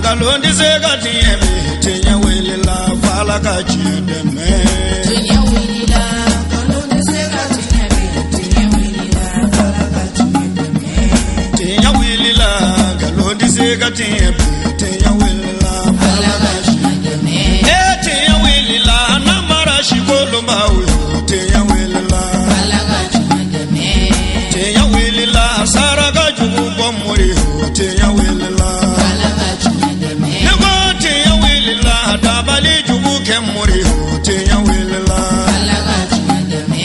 Nkalon tɛ se ka tiɲɛ bi, tiɲɛ wulila f'Ala ka tiɲɛ dɛmɛ. Tiɲɛ wulila, nkalon tɛ se ka tiɲɛ bi, tiɲɛ wulila f'Ala ka tiɲɛ dɛmɛ. Tiɲɛ wulila, nkalon tɛ se ka tiɲɛ bi, tiɲɛ wulila f'Ala Ala ka ka tiɲɛ tiɲɛ dɛmɛ. E tiɲɛ wulila, namara sikolonbaw yo, tiɲɛ wulila. Ala ka tiɲɛ dɛmɛ. Tiɲɛ wulila, saraka jugu bɔ mori yo, tiɲɛ wulila. Ala ka tiɲɛ dɛmɛ. Ne ko tiɲɛ wulila, dabali jugu kɛ mori yo, tiɲɛ wulila. Ala ka tiɲɛ dɛmɛ.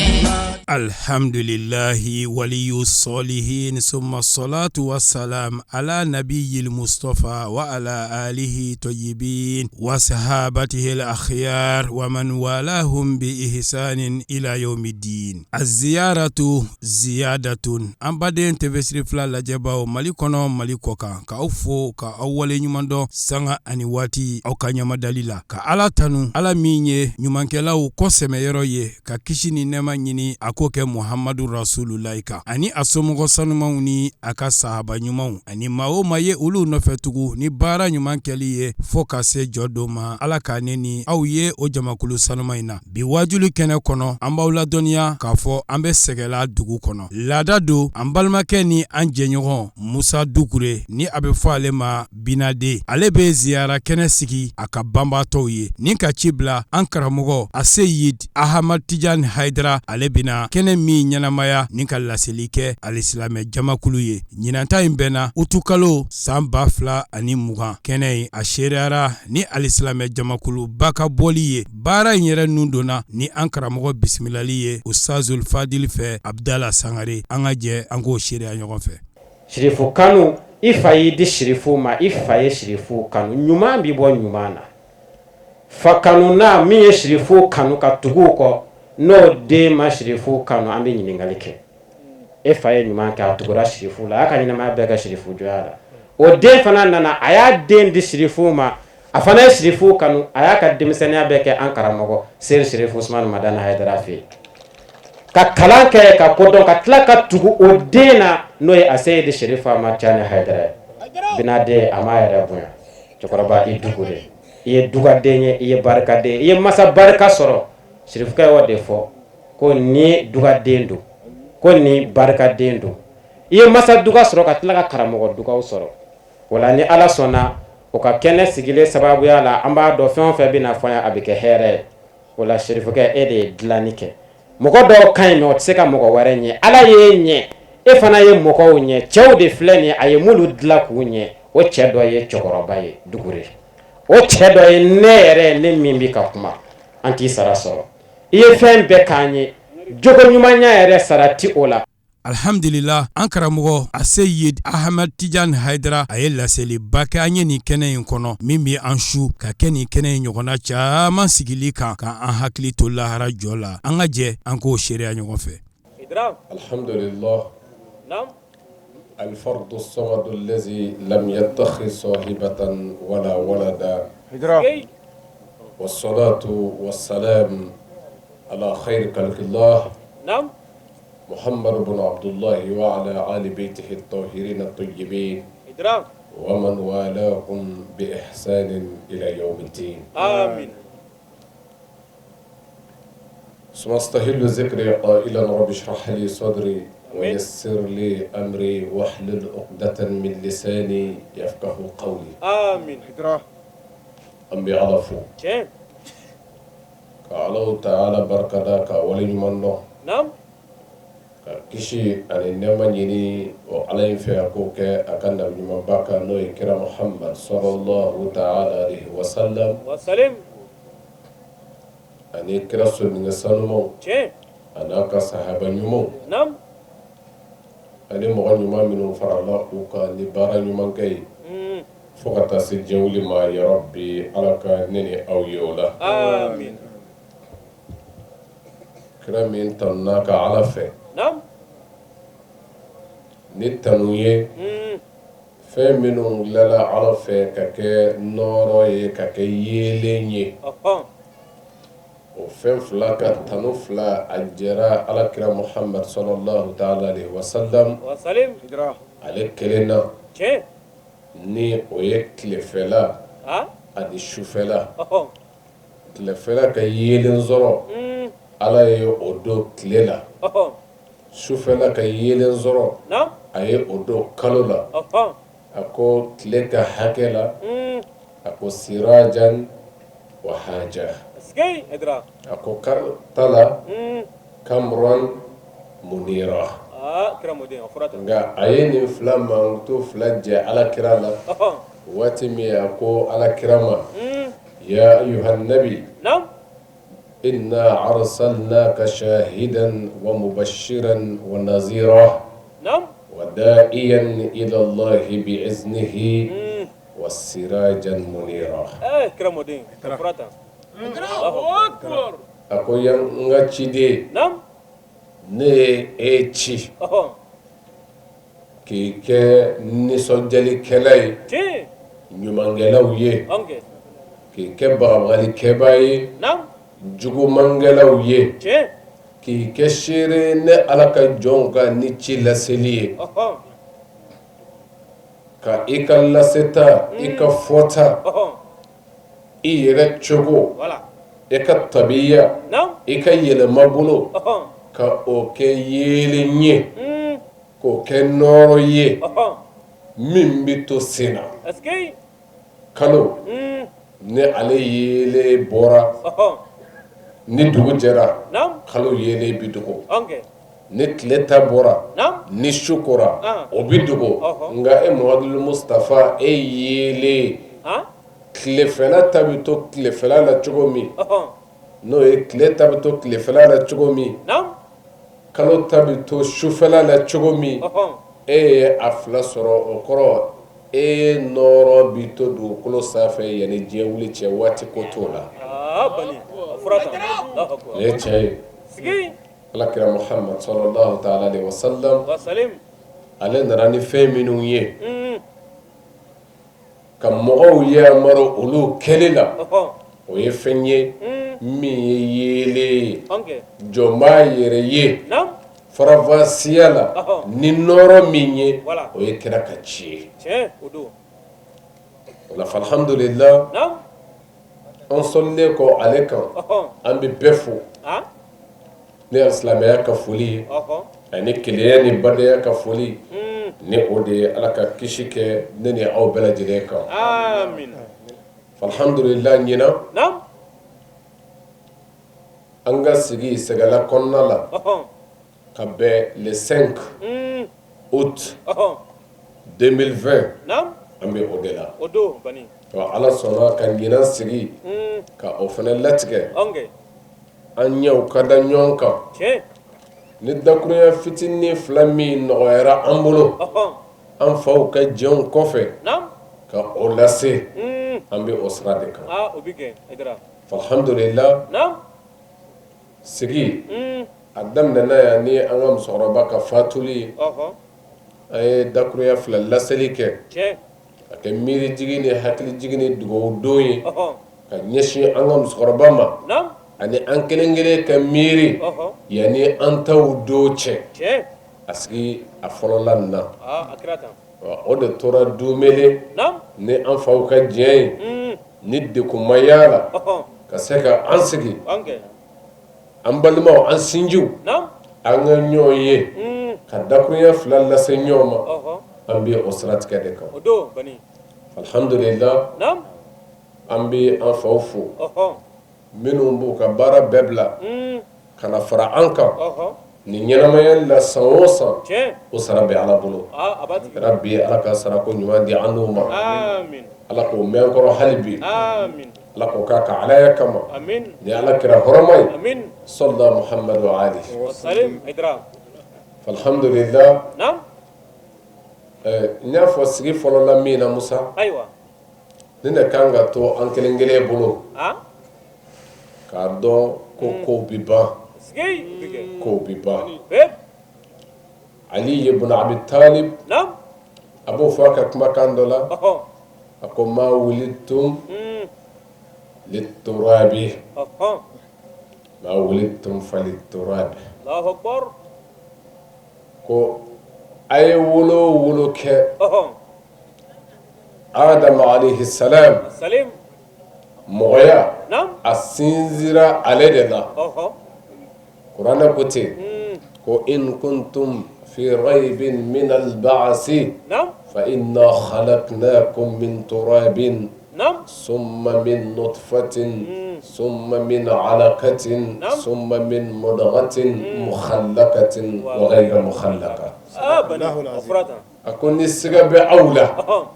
Alhamdulillahi waliyu sɔlihin summa salatu wassalam ala nabiyil mustafa wa ala alihi tayyibin wa sahabatihi al-akhyar wa man walahum bi ihsanin ila yawmiddin. Aziyaratu ziyadatun. An baden TV Siri fila lajɛbaw Mali kɔnɔ, Mali kɔkan, k'aw fo ka aw wale ɲuman dɔn sanga ani waati aw ka ɲamadali la, ka Ala tanu, Ala min ye ɲumankɛlaw kɔsɛmɛyɔrɔ ye, ka kisi ni nɛɛma ɲini a k'o kɛ Muhamadu Rasululayi kan ani a somɔgɔ sanumanw ni a ka sahaba ɲumanw ani maa o maa ye olu nɔfɛ tugu ni baara ɲuman kɛli ye fo ka se jɔ don ma. Ala ka ne ni aw ye o jamakulu sanuman in na. Bi waajuli kɛnɛ kɔnɔ, an b'aw ladɔnniya k'a fɔ an bɛ Sɛgɛla dugu kɔnɔ. Laada don, an balimakɛ ni an jɛɲɔgɔn Musa Dukure, ni a bɛ fɔ ale ma Binaden, ale bɛ ziyara kɛnɛ sigi a ka banbaatɔw ye ni ka ci bila an karamɔgɔ Aseyid Ahamad Tijani Hayidara. Ale bɛna kɛnɛ min ɲɛnamaya ni ka laseli kɛ alisilamɛ jamakulu ye. Ɲinanta in bɛnna utukalo san 2020. Kɛnɛ in a seereyara ni alisilamɛ jamakuluba ka bɔli ye. Baara in yɛrɛ nun donna ni an karamɔgɔ bisimilali ye Ustazul Fadil fɛ, Abudala Sangare. An ka jɛ an k'o seereya ɲɔgɔn fɛ. Sirifu kanu, i fa y'i di sirifu ma, i fa ye sirifu kanu. Ɲuman bɛ bɔ ɲuman na. Fa kanu na, min ye sirifu kanu ka tugu u kɔ, n'o den ma sirifu kanu, an bɛ ɲininkali kɛ. E fa ye ɲuman kɛ, a tugura sirifu la, a y'a ka ɲɛnamaya bɛɛ kɛ sirifu jɔya la. O den fana nana, a y'a den di sirifu ma, a fana ye sirifu kanu, a y'a ka denmisɛnninya bɛɛ kɛ an karamɔgɔ Seri Sirifu Usumani Madani Hayidara fɛ yen, ka kalan kɛ, ka kodɔn, ka tila ka tugu o den na, n'o ye Aseyidi Sirifu Amadu Tijani Hayidara ye. Binaden a m'a yɛrɛ bonya. Cɛkɔrɔba, i Dukure, i ye dugaden ye, i ye barikaden, i ye masa barika sɔrɔ. Sirifukɛ y'o de fɔ ko ni dugaden don, ko ni barikaden don. I ye masa duga sɔrɔ ka tila ka karamɔgɔ dugaw sɔrɔ. O la, ni Ala sɔnna, o ka kɛnɛ sigilen sababuya la, an b'a dɔn fɛn o fɛn bɛna fɔ yan, a bɛ kɛ hɛrɛ ye. O la, sirifukɛ, e de ye dilanni kɛ. Mɔgɔ dɔw ka ɲi, mais o tɛ se ka mɔgɔ wɛrɛ ɲɛ. Ala y'e ɲɛ, e fana ye mɔgɔw ɲɛ. Cɛw de filɛ nin ye, a ye m'olu dilan k'u ɲɛ. O cɛ dɔ ye cɛkɔrɔba ye Dukure, o cɛ dɔ ye ne yɛrɛ, ne min bɛ ka kuma. An t'i sara sɔrɔ, i ye fɛn bɛɛ k'an ye. Jogo ɲumanya yɛrɛ, sara ti o la. Alhamdulila, an karamɔgɔ Aseyid Ahmad Tijani Hayidara, a ye laseliba kɛ an ye nin kɛnɛ in kɔnɔ, min bɛ an su ka kɛ nin kɛnɛ in ɲɔgɔnna caman sigili kan, ka an hakili to lahara jɔ la. An ka jɛ an k'o seereya ɲɔgɔn fɛ. Alhamdulillah alfardu samadu allazi lam yattakhidh sahibatan wala walada wassalatu wassalam ala khayri khalqillah Muhammad ibn Abdullah wa ala ali baytihi at-tahirin at-tayyibin wa man walahum bi ihsanin ila yawmiddin. Amin. ثم استهل ذكري قائلا رب اشرح لي صدري ويسر لي أمري واحلل عقدة من لساني يفقه قولي. آمين. An bɛ Ala fo ka Alahu taala barikada, ka waleɲuman dɔn, ka kisi ani nɛɛma ɲini o Ala in fɛ, a k'o kɛ a ka nabi ɲumanba kan, n'o ye kira Muhamad sallallahu taala alayhi wa sallam, ani kira sodenkɛ sanumanw, a n'a ka sahaba ɲumanw, ani mɔgɔ ɲuman minnu farala u kan ni baara ɲumankɛ ye fo ka taa se diɲɛ wuli ma. Ya Rabbi, Ala ka ne ni aw ye o la. Kira min tanuna ka Ala fɛ ni tanu ye, fɛn minnu dilanna Ala fɛ ka kɛ nɔɔrɔ ye, ka kɛ yeelen ye, o fɛn fila ka tanu fila, a jɛra Ala kira Muhamad sallallahu taala alayhi wa sallam, ale kelen na. Ni o ye tilefɛla ani sufɛla. Tilefɛla ka yeelen sɔrɔ, Ala ye o don tile la. Sufɛla ka yeelen sɔrɔ, a ye o don kalo la. A ko tile ka hakɛ la, a ko sirajan wa haja. A ko kalo ta la, kamaran munira. Nka a ye nin fila mankutu fila jɛ Ala kira la, waati min a ko Ala kira ma, ya ayuha nabi inna arsalnaka shahidan wa mubashiran wa nazira wa da'iyan ila Allahi bi iznihi wa sirajan munira. A ko ya n ka ciden, ne ye e ci k'i kɛ nisɔndiyalikɛla ye ɲumankɛlaw ye, k'i kɛ bagabagalikɛbaa ye jugumankɛlaw ye, k'i kɛ seere ne Ala ka jɔnw kan ni ci laseli ye, ka i ka laseta, i ka fɔta, i yɛrɛ cogo, i ka tabiya, i ka yɛlɛmabolo, ka o kɛ yeelen ye. K'o kɛ nɔɔrɔ ye min bɛ to sen na kalo ni ale yeelen bɔra ni dugu jɛra kalo yeelen bɛ dogo ni tile ta bɔra ni su kora o bɛ dogo nka e Muhamadu Mustafa e yeelen tilefɛla ta bɛ to tilefɛla la cogo min n'o ye tile ta bɛ to tilefɛla la cogo min kalo ta bɛ to sufɛla la cogo min e ye a fila sɔrɔ o kɔrɔ e nɔɔrɔ bɛ to dugukolo sanfɛ yanni diɲɛ wuli cɛ waati ko t'o la nin ye tiɲɛ ye Ala kira Muhamadu sallallahu taala aleyihi wa salam ale nana ni fɛn minnu ye ka mɔgɔw yamaru olu kɛli la o ye fɛn ye min ye yeelen ye jɔn b'a yɛrɛ ye faranfasiya la ni nɔɔrɔ min ye o ye kira ka ci ye o la alhamdulila an sɔnlen kɔ ale kan an bɛ bɛɛ fo Ne ye silamɛya ka foli ye ani kelenya ni badenya ka foli ni o de ye Ala ka kisi kɛ ne ni aw bɛɛ lajɛlen kan alhamdulila ɲinan an ka sigi Sɛgɛla kɔnɔna la ka bɛn le 5 août 2020 an bɛ o de la Ala sɔnna ka ɲinan sigi ka o fana latigɛ an ɲɛw ka da ɲɔgɔn kan ni dakurunya fitinin fila min nɔgɔyara an bolo an faw ka jɛnw kɔfɛ ka o lase an bɛ o sira de kan alhamdulila sigi a daminɛna yan ni an ka musokɔrɔba ka fatuli ye an ye dakurunya fila laseli kɛ ka kɛ miirijigin ni hakilijigin ni dugawu don ye ka ɲɛsin an ka musokɔrɔba ma ani an kelen kelen ka miiri yanni an taw don cɛ a sigi a fɔlɔla nin na o de tora dumele ni an faw ka diɲɛ ye ni degun ma y'a la ka se ka an sigi an balimaw an sinjiw an ka ɲɔgɔn ye ka dakurunya fila lase ɲɔgɔn ma an bɛ o siratigɛ de kan alhamdulila an bɛ an faw fo minnu b'u ka baara bɛɛ bila ka na fara an kan nin ɲɛnamaya la san o san o sara bɛ Ala bolo bi Ala ka sarako ɲuman di an n'u ma Ala k'o mɛn an kɔrɔ hali bi Ala k'o k'a ka Alaya kama ni Ala kira hɔrɔma ye sɔla Muhamadu wa ali alhamdulila n y'a fɔ sigi fɔlɔ la min na Musa nin de kan ka to an kelen kelen bolo k'a dɔn ko kow bɛ ban kow bɛ ban Ali ibn Abi Talib a b'o fɔ a ka kumakan dɔ la a ko ma wulidtum liturabi ma wulidtum faliturabi ko a ye wolo wolo kɛ. Adama alayhi salam mɔgɔya a sinsinra ale de la kuranɛ ko ten ko in kuntum fi raybin min al-ba'si fa inna khalaqnakum min turabin summa min nutfatin summa min alaqatin summa min mudghatin mukhallaqatin wa ghayra mukhallaqa a ko ni siga bɛ aw la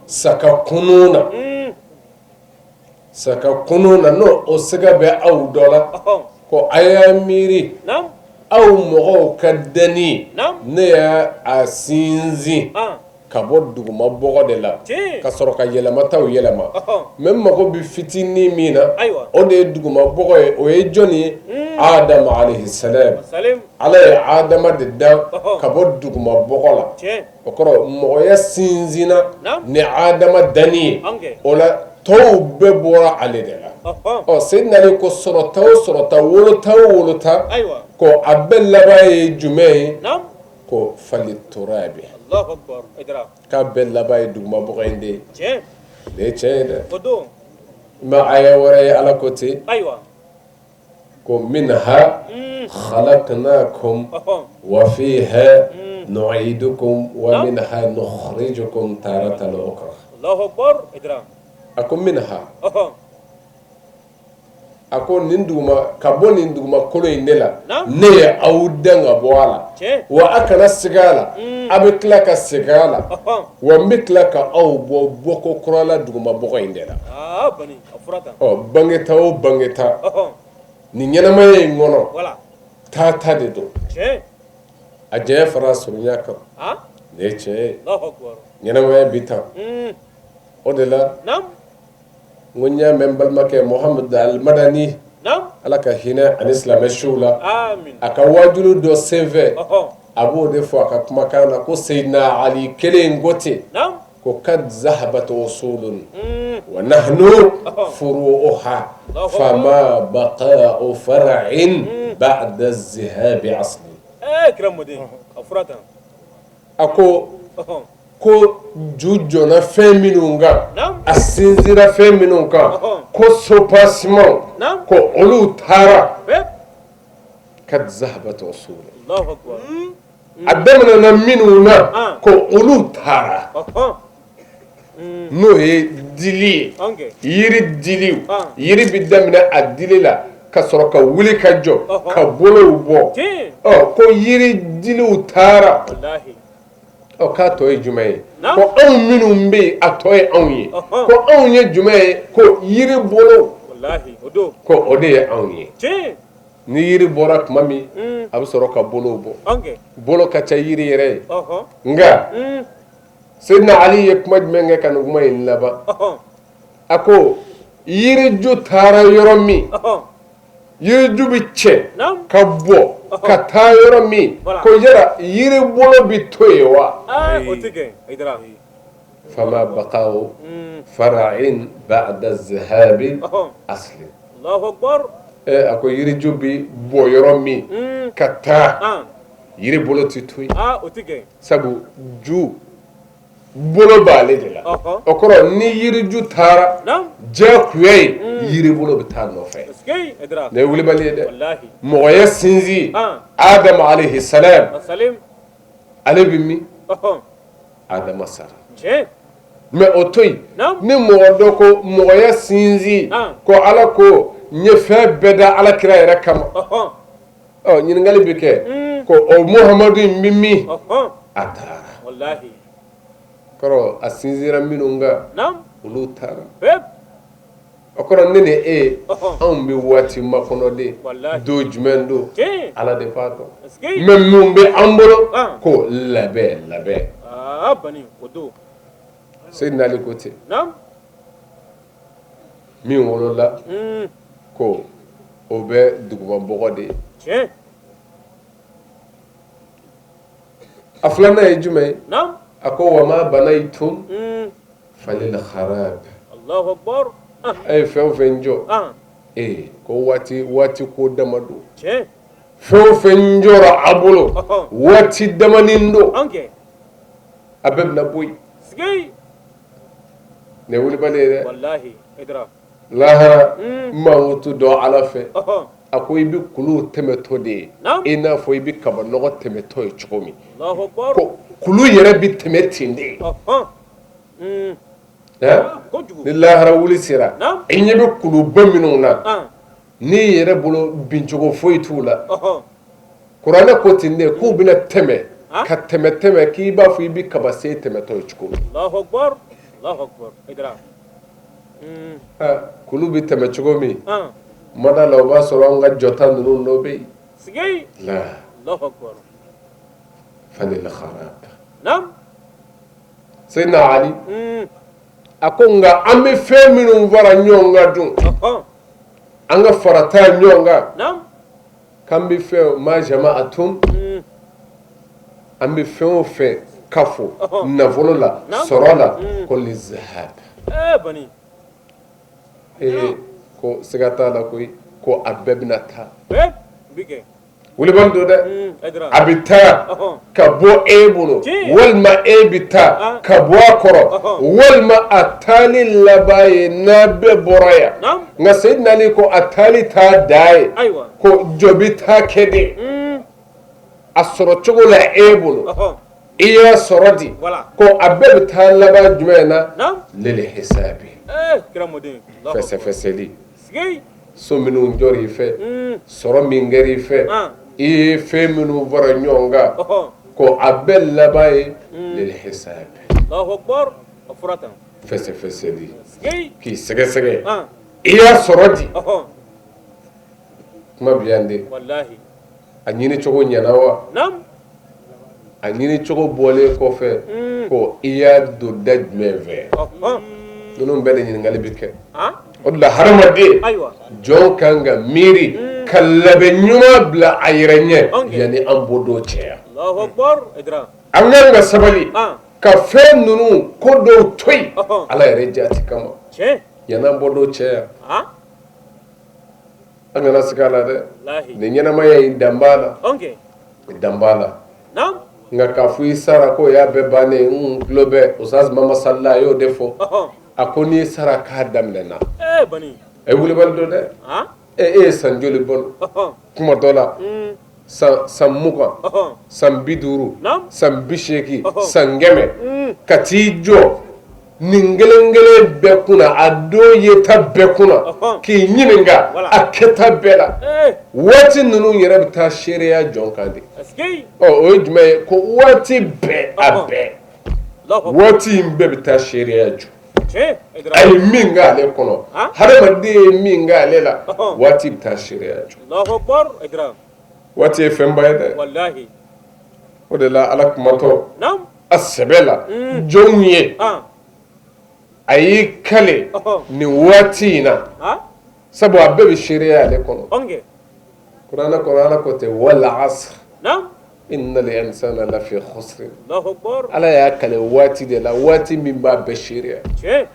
sa ka kunun na sa ka kunun na n'o o siga bɛ aw dɔ la ko a y'a miiri aw mɔgɔw ka danni ne y'a sinsin ka bɔ duguma bɔgɔ de la ka sɔrɔ ka yɛlɛmataw yɛlɛma mais n mago bɛ fitinin min na o de ye duguma bɔgɔ ye o ye jɔn ye Adama alayhi salam Ala ye Adama de dan ka bɔ duguma bɔgɔ la o kɔrɔ mɔgɔya sinsinna ni Adama danni ye o la tɔw bɛɛ bɔra ale de la ɔ Seyidina Ali ko sɔrɔta o sɔrɔta wolota o wolota ko a bɛɛ laban ye jumɛn ye ko fali turabi k'a bɛɛ laban ye duguma bɔgɔ in de ye nin ye tiɲɛ ye dɛ mais aya wɛrɛ ye Ala ko ten ko minha khalaqnakum wa fiha nu'idukum wa minha nukhrijukum taratan ukhra a ko minha a ko nin duguma ka bɔ nin dugumakolo in de la ne ye aw dan ka bɔ a la wa a kana siga a la a bɛ tila ka segin a la wa n bɛ tila ka aw bɔ bɔko kura la duguma bɔgɔ in de la ɔ bangeta o bangeta nin ɲɛnamaya in kɔnɔ taata de don a janya fara surunya kan nin ye tiɲɛ ye ɲɛnamaya bi tan o de la n ko n y'a mɛn balimakɛ Muhamadu Alimadani Ala ka hinɛ ani silamɛ suw la a ka waajuli dɔ senfɛ a b'o de fɔ a ka kumakan na ko Seyidina Ali kelen ko ten ko kad zahabat usulun wa nahnu furu'uha fama baqa'u far'in ba'da zihabi asli a ko ko ju jɔna fɛn minnu kan a sinsinra fɛn minnu kan ko soubassement ko olu taara kad zahabat usul a daminɛna minnu na ko olu taara n'o ye dili ye yiri diliw yiri bɛ daminɛ a dili la ka sɔrɔ ka wuli ka jɔ ka bolow bɔ ɔ ko yiri diliw taara ɔ k'a tɔ ye jumɛn ye ko anw minnu bɛ yen a tɔ ye anw ye ko anw ye jumɛn ye ko yiri bolo ko o de ye anw ye ni yiri bɔra tuma min a bɛ sɔrɔ ka bolow bɔ bolo ka ca yiri yɛrɛ ye nka Seyidina Ali ye kuma jumɛn kɛ ka nin kuma in laban a ko yiriju taara yɔrɔ min yiriju bɛ cɛ ka bɔ ka taa yɔrɔ min ko yala yiri bolo bɛ to yen wa fama baqa'u far'in ba'da zihabi asli a ko yiriju bɛ bɔ yɔrɔ min ka taa yiri bolo tɛ to yen sabu ju bolo b'ale de la o kɔrɔ ni yiriju taara diyagoya ye yiri bolo bɛ taa nɔfɛ nin ye wulibali ye dɛ mɔgɔya sinsin Adamu alayhi salam ale bɛ min Adama sara mais o to yen ni mɔgɔ dɔ ko mɔgɔya sinsin ko Ala ko n ye fɛn bɛɛ da Ala kira yɛrɛ kama ɔ ɲininkali bɛ kɛ ko o Muhamadu in bɛ min a taara kɔrɔ a sinsinra minnu kan olu taara o kɔrɔ ne ni e anw bɛ waati makɔnɔ de don jumɛn don Ala de b'a dɔn mais mun bɛ an bolo ko labɛn labɛn Seyidina Ali ko ten min wolola ko o bɛ duguma bɔgɔ de ye a filanan ye jumɛn ye a ko wa ma banaytum falil kharab a ye fɛn o fɛn jɔ ee ko waati waati ko dama don fɛn o fɛn jɔra a bolo waati damanin don a bɛɛ bɛna bɔ yen. Nin ye wulibali ye dɛ. Lahara mankutu dɔ Ala fɛ, a ko i bɛ kulu tɛmɛtɔ de ye i n'a fɔ i bɛ kabanɔgɔ tɛmɛtɔ ye cogo min, ko kulu yɛrɛ bɛ tɛmɛ ten de ye. Ni lahara wuli sera, i ɲɛ bɛ kuluba minnu na, n'i yɛrɛ bolo bincogo foyi t'u la, kuranɛ ko ten de k'u bɛna tɛmɛ ka tɛmɛ tɛmɛ k'i b'a fɔ i bɛ kabasen tɛmɛtɔ ye cogo min. Kulu bɛ tɛmɛ cogo min mada la o b'a sɔrɔ an ka jɔta ninnu dɔ bɛ yen Seyidina Ali a ko nka an bɛ fɛn minnu fara ɲɔgɔn kan dun an ka farata ɲɔgɔn kan k'an bɛ fɛn ma jama'atum an bɛ fɛn o fɛn kafo nafolo la sɔrɔ la ko lizahab ee ko siga t'a la koyi ko a bɛɛ bɛna taa wulibali don dɛ a bɛ taa ka bɔ e bolo walima e bɛ taa ka bɔ a kɔrɔ walima a taali laban ye n'a bɛɛ bɔra yan nka Seyidina Ali ko a taali t'a dan ye ko jɔ bɛ taa kɛ de a sɔrɔ cogo la e bolo i y'a sɔrɔ di ko a bɛɛ bɛ taa laban jumɛn na lil hisabi fɛsɛfɛsɛli so minnu jɔra i fɛ sɔrɔ min kɛra i fɛ i ye fɛn minnu fara ɲɔgɔn kan ko a bɛɛ laban ye lil hisabi fɛsɛfɛsɛli k'i sɛgɛsɛgɛ i y'a sɔrɔ di kuma bi yan de a ɲini cogo ɲɛna wa a ɲini cogo bɔlen kɔfɛ ko i y'a don da jumɛn fɛ ninnu bɛɛ de ɲininkali bɛ kɛ o de la hadamaden jɔn kan ka miiri ka labɛn ɲuman bila a yɛrɛ ɲɛ yanni an bɔ don cɛ yan an kan ka sabali ka fɛn ninnu ko dɔw to yen Ala yɛrɛ jati kama yanni an bɔ don cɛ yan an kana siga a la dɛ nin ɲɛnamaya in dan b'a la dan b'a la nka k'a fɔ i sara k'o y'a bɛɛ bannen n tulo bɛ Ustaz Mama Salla a y'o de fɔ a ko n'i sara k'a daminɛna e wulibali don dɛ e ye san joli balo kuma dɔ la san 20 san 50 san 80 san 100 ka t'i jɔ nin kelen kelen bɛɛ kunna a don yeta bɛɛ kunna k'i ɲininka a kɛta bɛɛ la waati ninnu yɛrɛ bɛ taa seereya jɔn kan de ɔ o ye jumɛn ye ko waati bɛɛ a bɛɛ waati in bɛɛ bɛ taa seereya jɔ a ye min k'ale kɔnɔ hadamaden ye min k'ale la waati bɛ taa seereya jɔ waati ye fɛnba ye dɛ o de la Ala kumatɔ a sɛbɛ la jɔnw ye a y'i kale nin waati in na sabu a bɛɛ bɛ seereya ale kɔnɔ kuranɛ kɔnɔ Ala ko ten wal asr innal insana lafi khusr Ala y'a kale waati de la waati min b'a bɛɛ seereya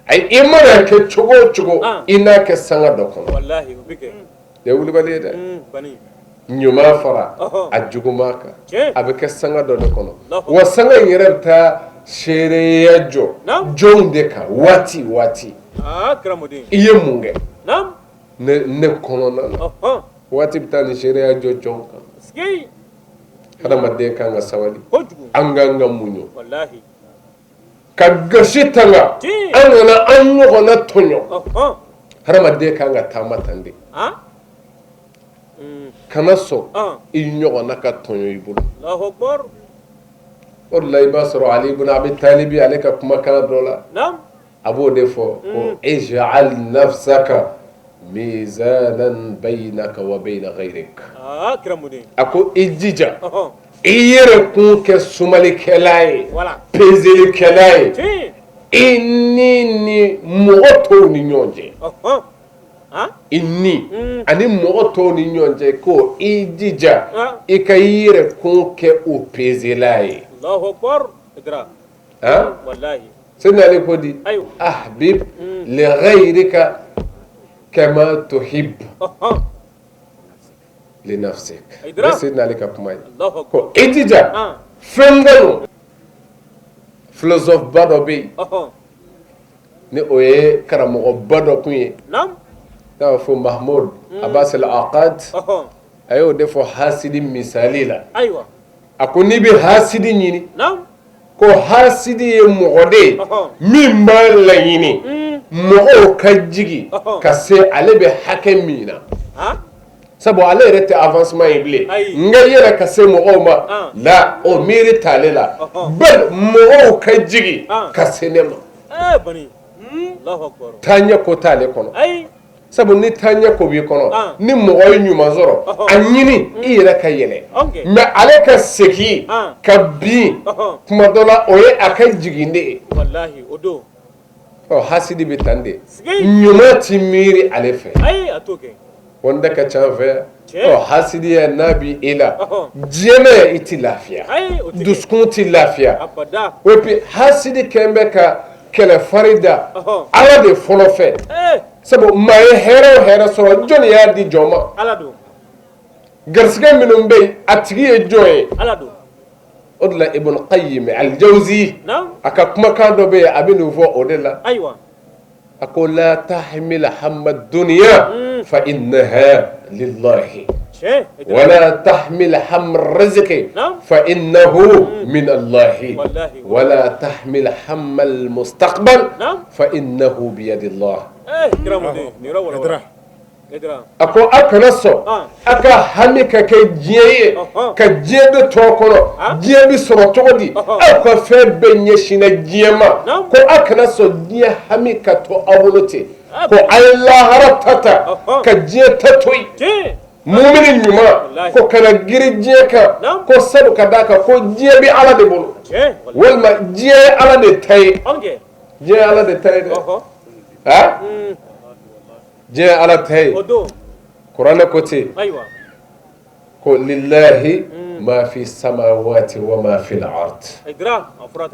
ayi i mana kɛ cogo o cogo i n'a kɛ sanga dɔ kɔnɔ nin ye wulibali ye dɛ ɲuman fara a juguman kan a bɛ kɛ sanga dɔ de kɔnɔ wa sanga in yɛrɛ bɛ taa seereya jɔ jɔnw de kan waati waati i ye mun kɛ ne kɔnɔna na waati bɛ taa nin seereya jɔ jɔnw kan hadamaden kan ka sabali an kan ka muɲu ka gasi tanga an kana an ɲɔgɔnna tɔɲɔ hadamaden kan ka taama tan de kana sɔn i ɲɔgɔnna ka tɔɲɔ i bolo o de la i b'a sɔrɔ Ali ibn Abi Talibi ale ka kumakan dɔ la a b'o de fɔ ko ij'al nafsaka mizanan baynaka wa bayna ghayrik a ko i jija i yɛrɛ kun kɛ sumalikɛla ye pezelikɛla ye i ni ni mɔgɔ tɔw ni ɲɔgɔn cɛ i ni ani mɔgɔ tɔw ni ɲɔgɔn cɛ ko i jija i ka i yɛrɛ kun kɛ o pezela ye Seyidina Ali ko di ahbib li ghayrika kama tuhibbu li nafsik Seyidina Ali ka kuma ye ko i jija fɛn kanu philosophe ba dɔ bɛ yen Ni o ye karamɔgɔba dɔ kun ye, n'a b'a fɔ Mahmoud Abbas al-Aqad, a y'o de fɔ hasidi misali la. A ko n'i bɛ hasidi ɲini, ko hasidi ye mɔgɔ de ye min b'a laɲini mɔgɔw ka jigin ka se ale bɛ hakɛ min na, sabu ale yɛrɛ tɛ avancement ye bilen, n ka yɛrɛ ka se mɔgɔw ma la, o miiri t'ale la, bali mɔgɔw ka jigin ka se ne ma. Taaɲɛ ko t'ale kɔnɔ, sabu ni taaɲɛ ko b'i kɔnɔ, ni mɔgɔ ye ɲuman sɔrɔ, a ɲini i yɛrɛ ka yɛlɛ, mais ale ka segin ka bin tuma dɔ la, o ye a ka jigin de ye. Ɔ hasidi bɛ tan de, ɲuman ti miiri ale fɛ. O de ka ca an fɛ. Ɔ hasidiya n'a b'i e la, diɲɛ i tɛ lafiya, dusukun tɛ lafiya. Et puis hasidi kɛlen bɛ ka kɛlɛ fari da Ala de fɔlɔ fɛ, sabu maa ye hɛrɛ o hɛrɛ sɔrɔ, jɔnni y'a di jɔn ma? Garisɛgɛ minnu bɛ yen, a tigi ye jɔn ye? O de la Ibn Qayyim al-Jawzi, a ka kumakan dɔ bɛ yen, a bɛ nin fɔ o de la. A ko la tahmil hamma dunya fa innaha lillahi wala tahmil hamma rizqi fa innahu min Allahi wala tahmil hamma al-mustaqbal fa innahu biyadillah. A ko a kana sɔn a ka hami ka kɛ diɲɛ ye, ka diɲɛ bɛ tɔ kɔnɔ, diɲɛ bɛ sɔrɔ cogo di, aw ka fɛn bɛɛ ɲɛsinna diɲɛ ma, ko a kana sɔn diɲɛ hami ka to aw bolo ten, ko a ye lahara ta ta ka diɲɛ ta to yen. Mumini ɲuman ko kana girin diɲɛ kan, ko sabu ka d'a kan ko diɲɛ bɛ Ala de bolo, walima diɲɛ ye Ala de ta ye. Diɲɛ ye Ala de ta ye dɛ. Diɲɛ Ala ta ye. Kuranɛ ko ten ko lillahi ma fi samawati wa ma fil ard,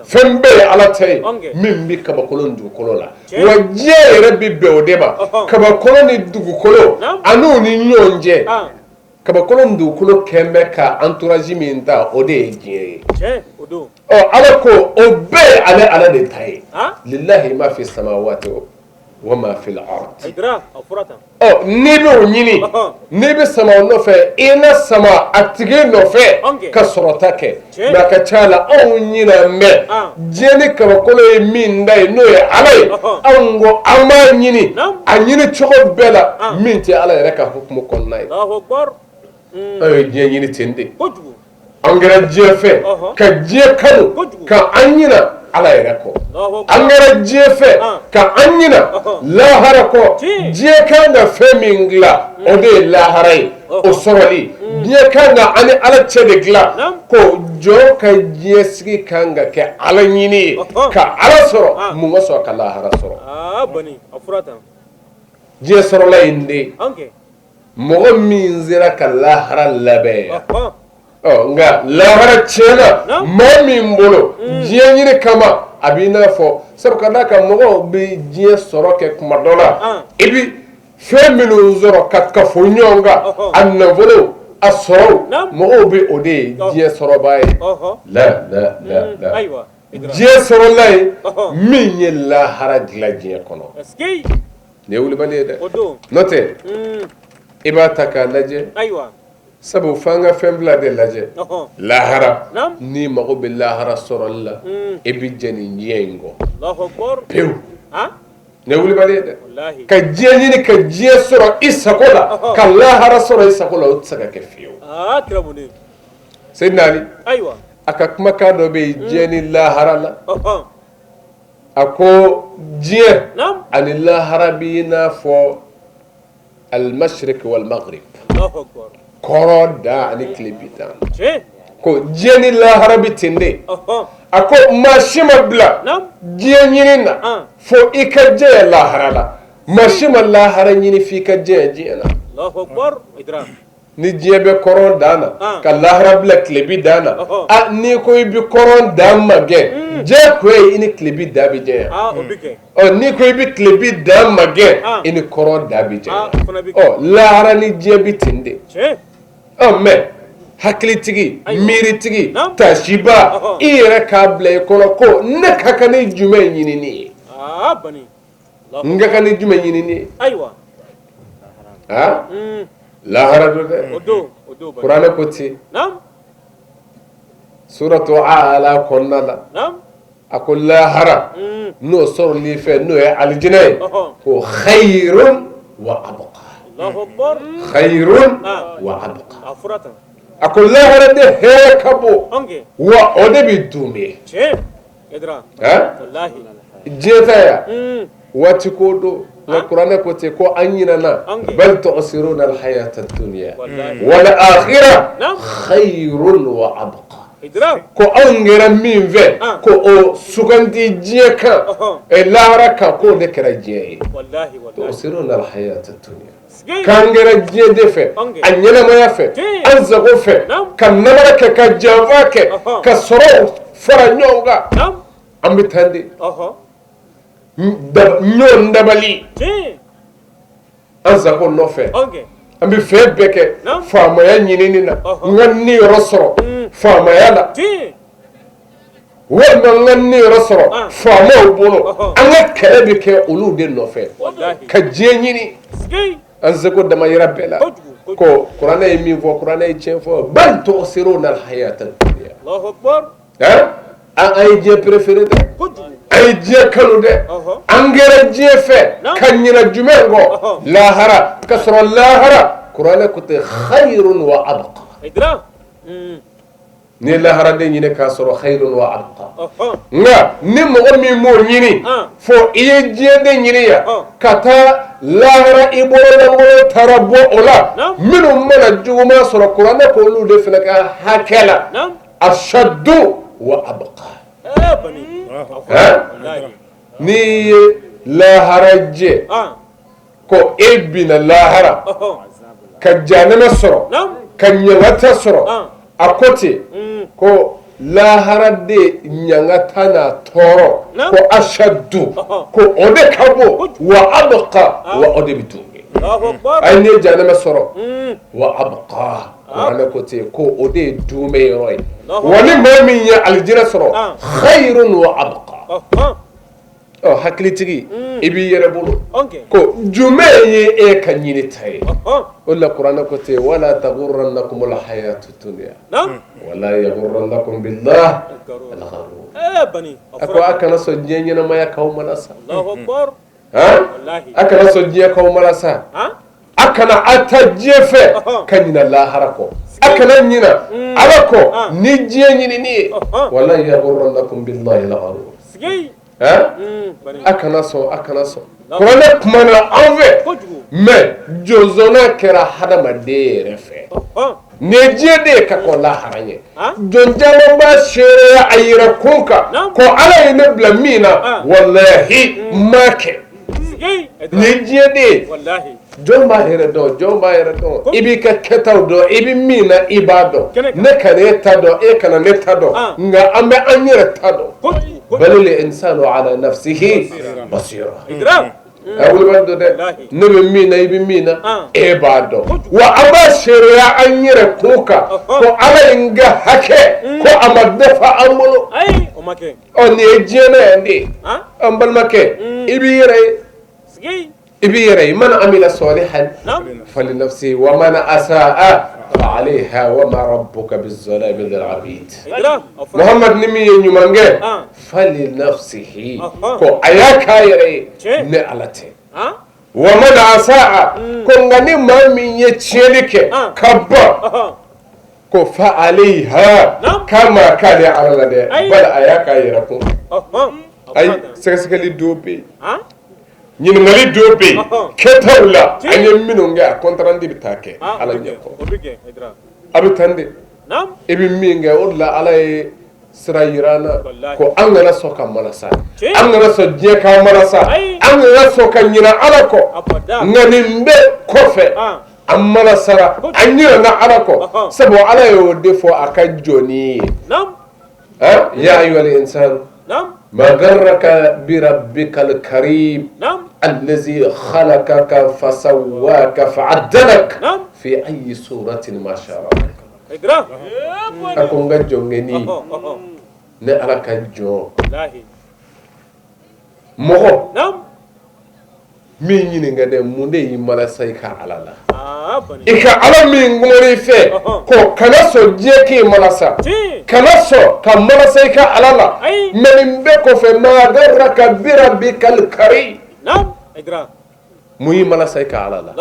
fɛn bɛɛ ye Ala ta ye min bɛ kabakolo ni dugukolo la, wa diɲɛ yɛrɛ bɛ bɛn o de ma, kabakolo ni dugukolo an'u ni ɲɔgɔn cɛ. Kabakolo ni dugukolo kɛn bɛ ka entourage min ta, o de ye diɲɛ ye. Ɔ Ala ko o bɛɛ ye ale Ala de ta ye, lillahi ma fi samawati wa ma fil ard. Ɔ n'i bɛ o ɲini, n'i bɛ sama o nɔfɛ, i na sama a tigi nɔfɛ ka sɔrɔta kɛ. Mais a ka ca la, anw ɲinɛ bɛ diɲɛ ni kabakolo ye min da ye, n'o ye Ala ye, anw ko an b'a ɲini a ɲini cogo bɛɛ la min tɛ Ala yɛrɛ ka hukumu kɔnɔna ye. Anw ye diɲɛ ɲini ten de, an kɛra diɲɛ fɛ ka diɲɛ kanu ka an ɲina Ala yɛrɛ kɔ, an kɛra diɲɛ fɛ ka an ɲina lahara kɔ. Diɲɛ kan ka fɛn min dilan, o de ye lahara ye, o sɔrɔli. Diɲɛ kan ka an ni Ala cɛ de dilan, ko jɔn ka diɲɛ sigi kan ka kɛ Ala ɲini ye, ka Ala sɔrɔ, mun ka sɔrɔ ka lahara sɔrɔ. Diɲɛ sɔrɔla yen de, mɔgɔ min sera ka lahara labɛn. Ɔ nka lahara tiɲɛna maa min bolo diɲɛ ɲini kama, a b'i n'a fɔ sabu ka d'a kan mɔgɔw bɛ diɲɛ sɔrɔ kɛ kuma dɔ la, i bɛ fɛn minnu sɔrɔ ka kafo ɲɔgɔn kan, a nafolo, a sɔrɔ, mɔgɔw bɛ o de ye diɲɛ sɔrɔba ye. La la la la, diɲɛ sɔrɔla ye min ye lahara dilan diɲɛ kɔnɔ, nin ye wulibali ye dɛ. N'o tɛ i b'a ta k'a lajɛ, sabu f'an ka fɛn fila de lajɛ. Lahara, n'i mago bɛ lahara sɔrɔli la, i bɛ jɛn nin diɲɛ in kɔ pewu. Nin ye wulibali ye dɛ. Ka diɲɛ ɲini ka diɲɛ sɔrɔ i sago la, ka lahara sɔrɔ i sago la, o tɛ se ka kɛ fiyewu. Seydina Ali, a ka kumakan dɔ bɛ yen diɲɛ ni lahara la. A ko diɲɛ ani lahara b'i n'a fɔ al-mashriq wal-maghrib, kɔrɔn dan ani tilebin dan, ko diɲɛ ni lahara bɛ ten de. A ko maa si ma bila diɲɛ ɲini na fo i ka jɛya lahara la, maa si ma lahara ɲini f'i ka jɛya diɲɛ na. Ni diɲɛ bɛ kɔrɔn dan na ka lahara bila tilebin dan na, a n'i ko i bɛ kɔrɔn dan magɛn, diyagoya i ni tilebin dan bɛ jɛya. Ɔ n'i ko i bɛ tilebin dan magɛn, i ni kɔrɔn dan bɛ jɛya. Ɔ lahara ni diɲɛ bɛ ten de. Ɔ mais hakilitigi, miiritigi, tasiba, i yɛrɛ k'a bila i kɔnɔ ko ne ka kan ni jumɛn ɲinini ye? N ka kan ni jumɛn ɲinini ye? Ayiwa. Aa, lahara don dɛ. O don, o don. Kuranɛ ko ten. Naam. Suratu Ala kɔnɔna la. Naam. A ko lahara n'o sɔrɔli fɛ, n'o ye alijinɛ ye, ko khayrun wa abqa. Allahu akbar. Khayrun wa abqa. A fɔra tan. A ko lahara de hɛrɛ ka bon. Anke. Wa o de bɛ duumɛ. Tiɲɛ. Haidara. Han? Walahi. Diɲɛ ta yan. Waati ko don. Nka kuranɛ ko ten ko an ɲinana. Bal tu'siruna al-hayata ad-dunya wal akhirah khayrun wa abqa. Ko anw kɛra min fɛ, ko o sugandi diɲɛ kan, lahara kan, k'o de kɛra diɲɛ ye. Tu'siruna al-hayata ad-dunya. K'an kɛra diɲɛ de fɛ, a ɲɛnamaya fɛ, an sago fɛ, ka namara kɛ, ka janfa kɛ, ka sɔrɔw fara ɲɔgɔn kan. An bɛ taa de. Ɲɔgɔn dabali an sago nɔfɛ, an bɛ fɛn bɛɛ kɛ faamaya ɲinini na, n ka niyɔrɔ sɔrɔ faamaya la, walima n ka niyɔrɔ sɔrɔ faamaw bolo. An ka kɛlɛ bɛ kɛ olu de nɔfɛ ka diɲɛ ɲini, an seko damayira bɛɛ la. Ko kuranɛ ye min fɔ, kuranɛ ye tiɲɛ fɔ. Bal tu'siruna al-hayata ad-dunya. An ye diɲɛ préféré dɛ, an ye diɲɛ kanu dɛ, an kɛra diɲɛ fɛ ka ɲinɛ jumɛn kɔ? Lahara. Ka sɔrɔ lahara, kuranɛ ko ten, khayrun wa abqa. N'i ye laharaden ɲini k'a sɔrɔ, khayrun wa abqa. Nka ni mɔgɔ min m'o ɲini, fo i ye diɲɛden ɲini yan ka taa lahara, i bololankolon taara bɔ o la, minnu mana juguman sɔrɔ, kuranɛ k'olu de fana ka hakɛ la, ashaddu wa abqa. N'i ye lahara jɛ ko e binna lahara ka jahanama sɔrɔ, ka ɲangata sɔrɔ, a ko ten ko laharaden ɲangata n'a tɔɔrɔ ko ashaddu, ko o de ka bon, wa abqa, wa o de bɛ duumɛ. Ayi, n'i ye jahanama sɔrɔ, wa abqa, kuranɛ ko ten ko o de ye duumɛ yɔrɔ ye. Wa ni maa min ye alijinɛ sɔrɔ, khayrun wa abqa. Ɔ, hakilitigi, i b'i yɛrɛ bolo ko jumɛn ye e ka ɲini ta ye? O la kuranɛ ko ten, wala taghurrannakumul hayatu dunya wala yaghurrannakum billahi al-gharur. A ko a kana sɔn diɲɛ ɲɛnamaya k'aw malasa. A kana sɔn diɲɛ k'aw malasa. A kana a ta diɲɛ fɛ ka ɲina lahara kɔ. A kana ɲina Ala kɔ ni diɲɛ ɲinini ye. Wala yaghurrannakum billahi al-gharur. A kana sɔn, a kana sɔn. Kuranɛ kumana an fɛ, mais jɔnzɔnna kɛra hadamaden yɛrɛ fɛ. Nin ye diɲɛ de ye ka kɔn lahara ɲɛ. Jɔn caman b'a seereya a yɛrɛ kun kan ko Ala ye ne bila min na, walahi n m'a kɛ. Nin ye diɲɛ de ye. Jɔn b'a yɛrɛ dɔn, jɔn b'a yɛrɛ dɔn. I b'i ka kɛtaw dɔn, i bɛ min na i b'a dɔn. Ne kana e ta dɔn, e kana ne ta dɔn, nka an bɛ an yɛrɛ ta dɔn. Balil insanu ala nafsihi basira. A wulibali don dɛ, ne bɛ min na, i bɛ min na, e b'a dɔn. Wa an b'a seereya an yɛrɛ kun kan ko Ala ye n ka hakɛ ko a ma dafa an bolo. Ɔ, nin ye diɲɛ na yan de ye. An balimakɛ, i b'i yɛrɛ ye. I b'i yɛrɛ ye. Man amila salihan falinafsihi wa man asaa fa alayha wa ma rabbuka bizalamin lil abid. Muhammad, ni min ye ɲuman kɛ, falinafsihi, ko a y'a k'a yɛrɛ ye, ne Ala tɛ. Wa man asaa, ko nka ni maa min ye tiɲɛni kɛ ka ban, ko fa alayha, k'a ma k'ale Ala la dɛ, bali a y'a k'a yɛrɛ kun. Ayi, sɛgɛsɛgɛli dɔw bɛ yen, ɲininkali dɔw bɛ yen, kɛtaw la an ye minnu kɛ, a compte rendu bɛ taa kɛ Ala ɲɛ kɔrɔ. A bɛ tan de, i bɛ min kɛ, o de la Ala ye sira yira an na ko an kana sɔn ka malasa, an kana sɔn diɲɛ k'an malasa, an kana sɔn ka ɲinɛ Ala kɔ. Nka nin bɛɛ kɔfɛ, an malasara, an ɲinɛna Ala kɔ, sabu Ala y'o de fɔ a ka jɔnni ye. Ya ayyuhal insanu ma garraka bi rabbikal karim allazi khalaqaka fasawwaka fa'adalak fi ayyi suratin ma sha'a. A ko n ka jɔnkɛni, ne Ala ka jɔn mɔgɔ, Min ɲininka dɛ, mun de y'i malasa i ka Ala la? I ka Ala min kumana i fɛ ko kana sɔn diɲɛ k'i malasa, kana sɔn ka malasa i ka Ala la. Mais nin bɛɛ kɔfɛ, ma garraka birabbikal karim, mun y'i malasa i ka Ala la?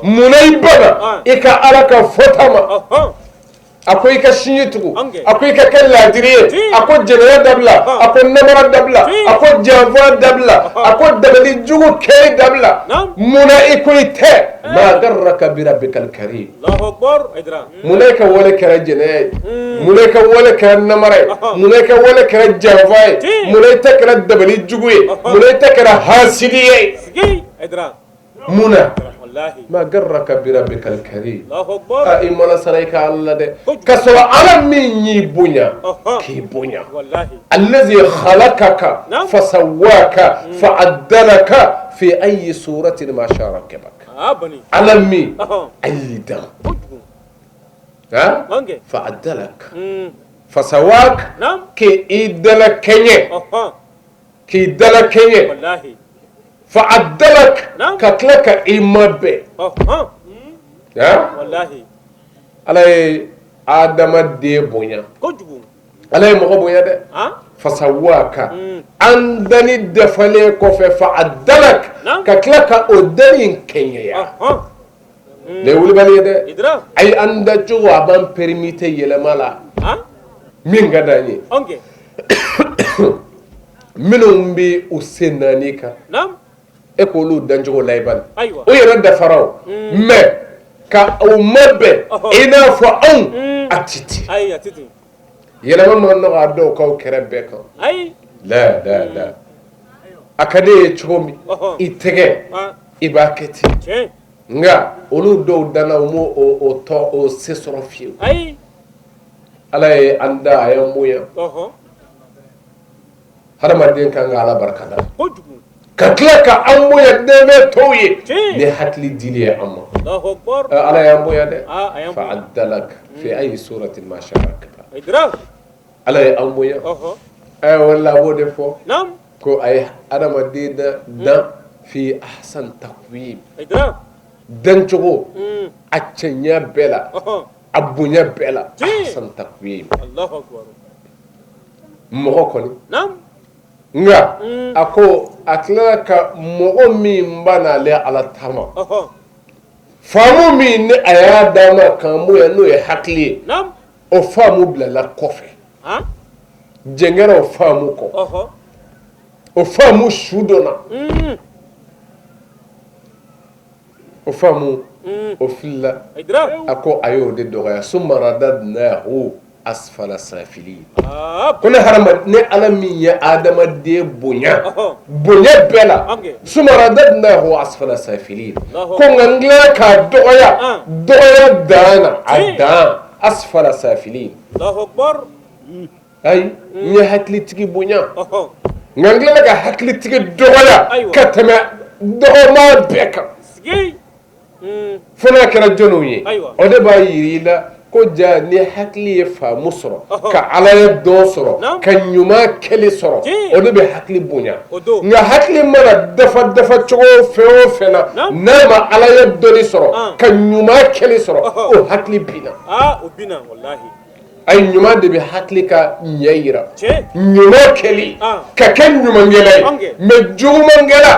Mun na i banna i ka Ala ka fɔta ma? A ko i ka sinji tugu, a ko i ka kɛ laadiri ye, a ko jɛnɛya dabila, a ko namara dabila, a ko janfa dabila, a ko dabali jugu kɛli dabila. Mun na i ko i tɛ? Ma garraka birabbikal karim, mun na i ka wale kɛra jɛnɛya ye? Mun na i ka wale kɛra namara ye? Mun na i ka wale kɛra janfa ye? Mun na i ta kɛra dabali jugu ye? Mun na i ta kɛra hasidi ye? Mun na? Ma garraka birabbikal karim, i malasara i ka Ala la dɛ, ka sɔrɔ Ala min y'i bonya k'i bonya, allazi khalaqaka fasawwaka fa'addalaka fi ayi suratin ma sha'a rakkabak. Ala min a y'i dan, fa'addalak fasawwak, k'i dalakɛɲɛ, k'i dalakɛɲɛ, fa'addalak, ka tila ka i mabɛn. Ala ye adamaden bonya, Ala ye mɔgɔ bonya dɛ. Fasawwaka, an danni dafalen kɔfɛ, fa'addalak, ka tila ka o danni in kɛɲɛya. Nin ye wulibali ye dɛ. Ayi, an dacogo a b'an permettre yɛlɛma la min ka d'an ye. Minnu bɛ u sen naani kan, e k'olu dancogo lajɛ, o yɛrɛ dafara o, mais ka o mabɛn i n'a fɔ anw, a tɛ ten. Yɛlɛma ma nɔgɔ a dɔw k'aw kɛrɛ bɛɛ kan. La la la, a ka di e ye cogo min, i tɛgɛ i b'a kɛ ten, nka olu dɔw danna, u m'o o tɔ o se sɔrɔ fiyewu. Ala ye an da, a y'an bonya. Hadamaden kan ka Ala barika da, ka tila ka an bonya dɛmɛ tɔw ye ni hakili dili ye an ma. Ala y'an bonya dɛ. Fa'addalak fi ayi suratin ma sha'a rakkabak, Ala ye an bonya. O la a b'o de fɔ ko a ye hadamaden dan fi ahsan takwim, dancogo a cɛɲɛ bɛɛ la, a bonya bɛɛ la, ahsan takwim, mɔgɔ kɔni. Nka a ko a tilala ka mɔgɔ min banna ale Ala ta ma, faamu min ni a y'a d'a ma k'an bonya, n'o ye hakili ye, o faamu bilala kɔfɛ, jɛn kɛra o faamu kɔ, o faamu su donna, o faamu o filila. A ko a y'o de dɔgɔya, summa radadnahu asfala safilin. Ko ne ne Ala min ye adamaden bonya bonya bɛɛ la, summa radadnahu asfala safilin, ko nka n tilala k'a dɔgɔya dɔgɔya dan na, a dan asfala safilin. Ayi, n ye hakilitigi bonya, nka n tilala ka hakilitigi dɔgɔya ka tɛmɛ dɔgɔma bɛɛ kan. Fo n'a kɛra jɔnw ye, o de b'a jira i la ko ja ni hakili ye faamu sɔrɔ, ka Ala ye dɔn sɔrɔ, ka ɲuman kɛli sɔrɔ, o de bɛ hakili bonya. Nka hakili mana dafa dafa cogo fɛn o fɛn na, n'a ma Ala ye dɔnni sɔrɔ, ka ɲuman kɛli sɔrɔ, o hakili binna. Ayi, ɲuman de bɛ hakili ka ɲɛ jira, ɲuman kɛli, ka kɛ ɲumankɛla ye. Mais jugumankɛla,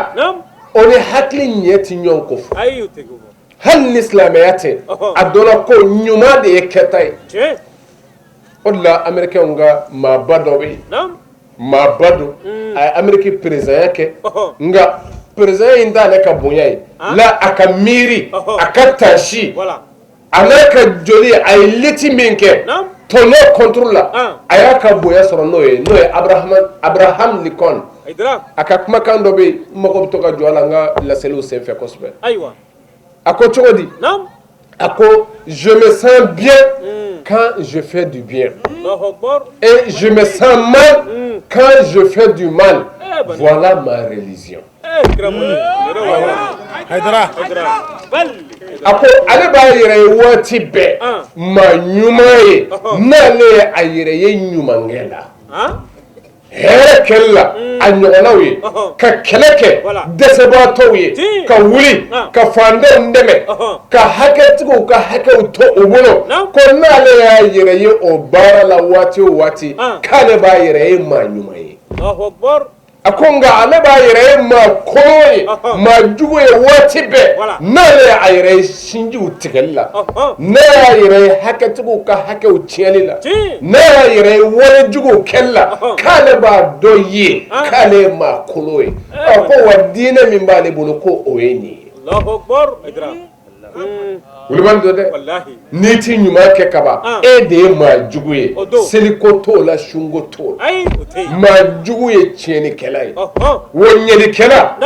o ni hakili ɲɛ tɛ ɲɔgɔn ko fɔ. Hali ni silamɛya tɛ, a dɔnna ko ɲuman de ye kɛta ye. O de la américains ka maaba dɔ bɛ yen, maaba don, a ye Amérique présidentya kɛ, nka président in t'ale ka bonya ye la, a ka miiri, a ka tasi, a n'a ka joli, a ye lutte min kɛ tɔɲɔ contre la, a y'a ka bonya sɔrɔ n'o ye, n'o ye Abraham Lincoln. A ka kumakan dɔ bɛ yen, n mago bɛ to ka jɔ a la n ka laseliw senfɛ kosɛbɛ. A ko cogo di? A ko: je me sens bien quand je fais du bien et je me sens mal quand je fais du mal. Voilà ma religion. A ko ale b'a yɛrɛ ye waati bɛɛ maa ɲuman ye n'ale ye a yɛrɛ ye ɲumankɛ la. Hɛrɛ kɛli la a ɲɔgɔnnaw ye ka kɛlɛ kɛ dɛsɛbaatɔw ye ka wuli ka faantanw dɛmɛ ka hakɛtigiw ka hakɛw to u bolo ko n'ale y'a yɛrɛ ye o baara la waati o waati k'ale b'a yɛrɛ ye maa ɲuman ye. A ko nka ale b'a yɛrɛ ye maa kolon ye, maa jugu ye waati bɛɛ n'ale y'a yɛrɛ ye sinjiw tigɛli la, n'a y'a yɛrɛ ye hakɛtigiw ka hakɛw tiɲɛli la, n'a y'a yɛrɛ ye wale juguw kɛli la, k'ale b'a dɔn ye k'ale ye maa kolon ye. Ɔ ko wa diinɛ min b'ale bolo ko o ye nin ye. Wulibali don dɛ, n'i ti ɲuman kɛ kaban e de ye maa jugu ye, seliko t'o la, sunko t'o la, maa jugu ye tiɲɛnikɛla ye, wa ɲɛlikɛla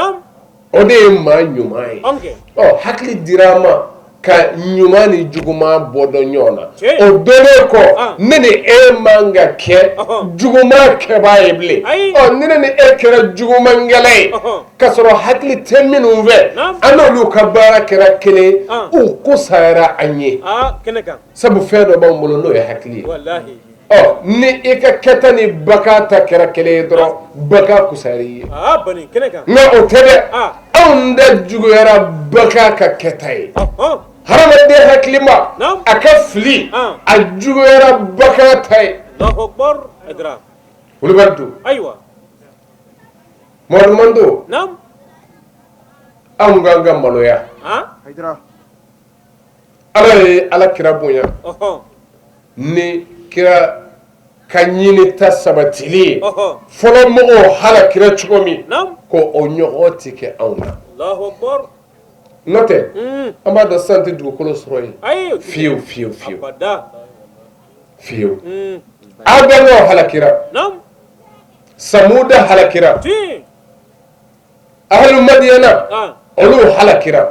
o de ye maa ɲuman ye. Ɔ hakili dira an ma ka ɲuman ni juguman bɔ dɔn ɲɔgɔn na, o dɔnnen kɔ ne ni e man ka kɛ juguman kɛbaa ye bilen. Ɔ ni ne ni e kɛra jugumankɛla ye k'a sɔrɔ hakili tɛ minnu fɛ, an n'olu ka baara kɛra kelen, u kusayara an ye, sabu fɛn dɔ b'an bolo n'o ye hakili ye. Ɔ ni i ka kɛta ni bagan ta kɛra kelen ye dɔrɔn, bagan kusayara i ye. Nka o tɛ dɛ, anw de juguyara bagan ka kɛta ye. Hadamaden hakilima, a ka fili, a juguyara bagan ta ye. Wulibali don. Ayiwa. Mamadu Mando, anw kan ka maloya. Ala ye ala kira bonya ni kira ka ɲinita sabatili ye. Fɔlɔ mɔgɔw halakira cogo min, ko o ɲɔgɔn tɛ kɛ anw na. N'o tɛ, an b'a dɔn san tɛ dugukolo sɔrɔ yen fiyewu fiyewu fiyewu fiyewu. Adamaw halakira, Samuda halakira, ahlu Madiyana olu halakira,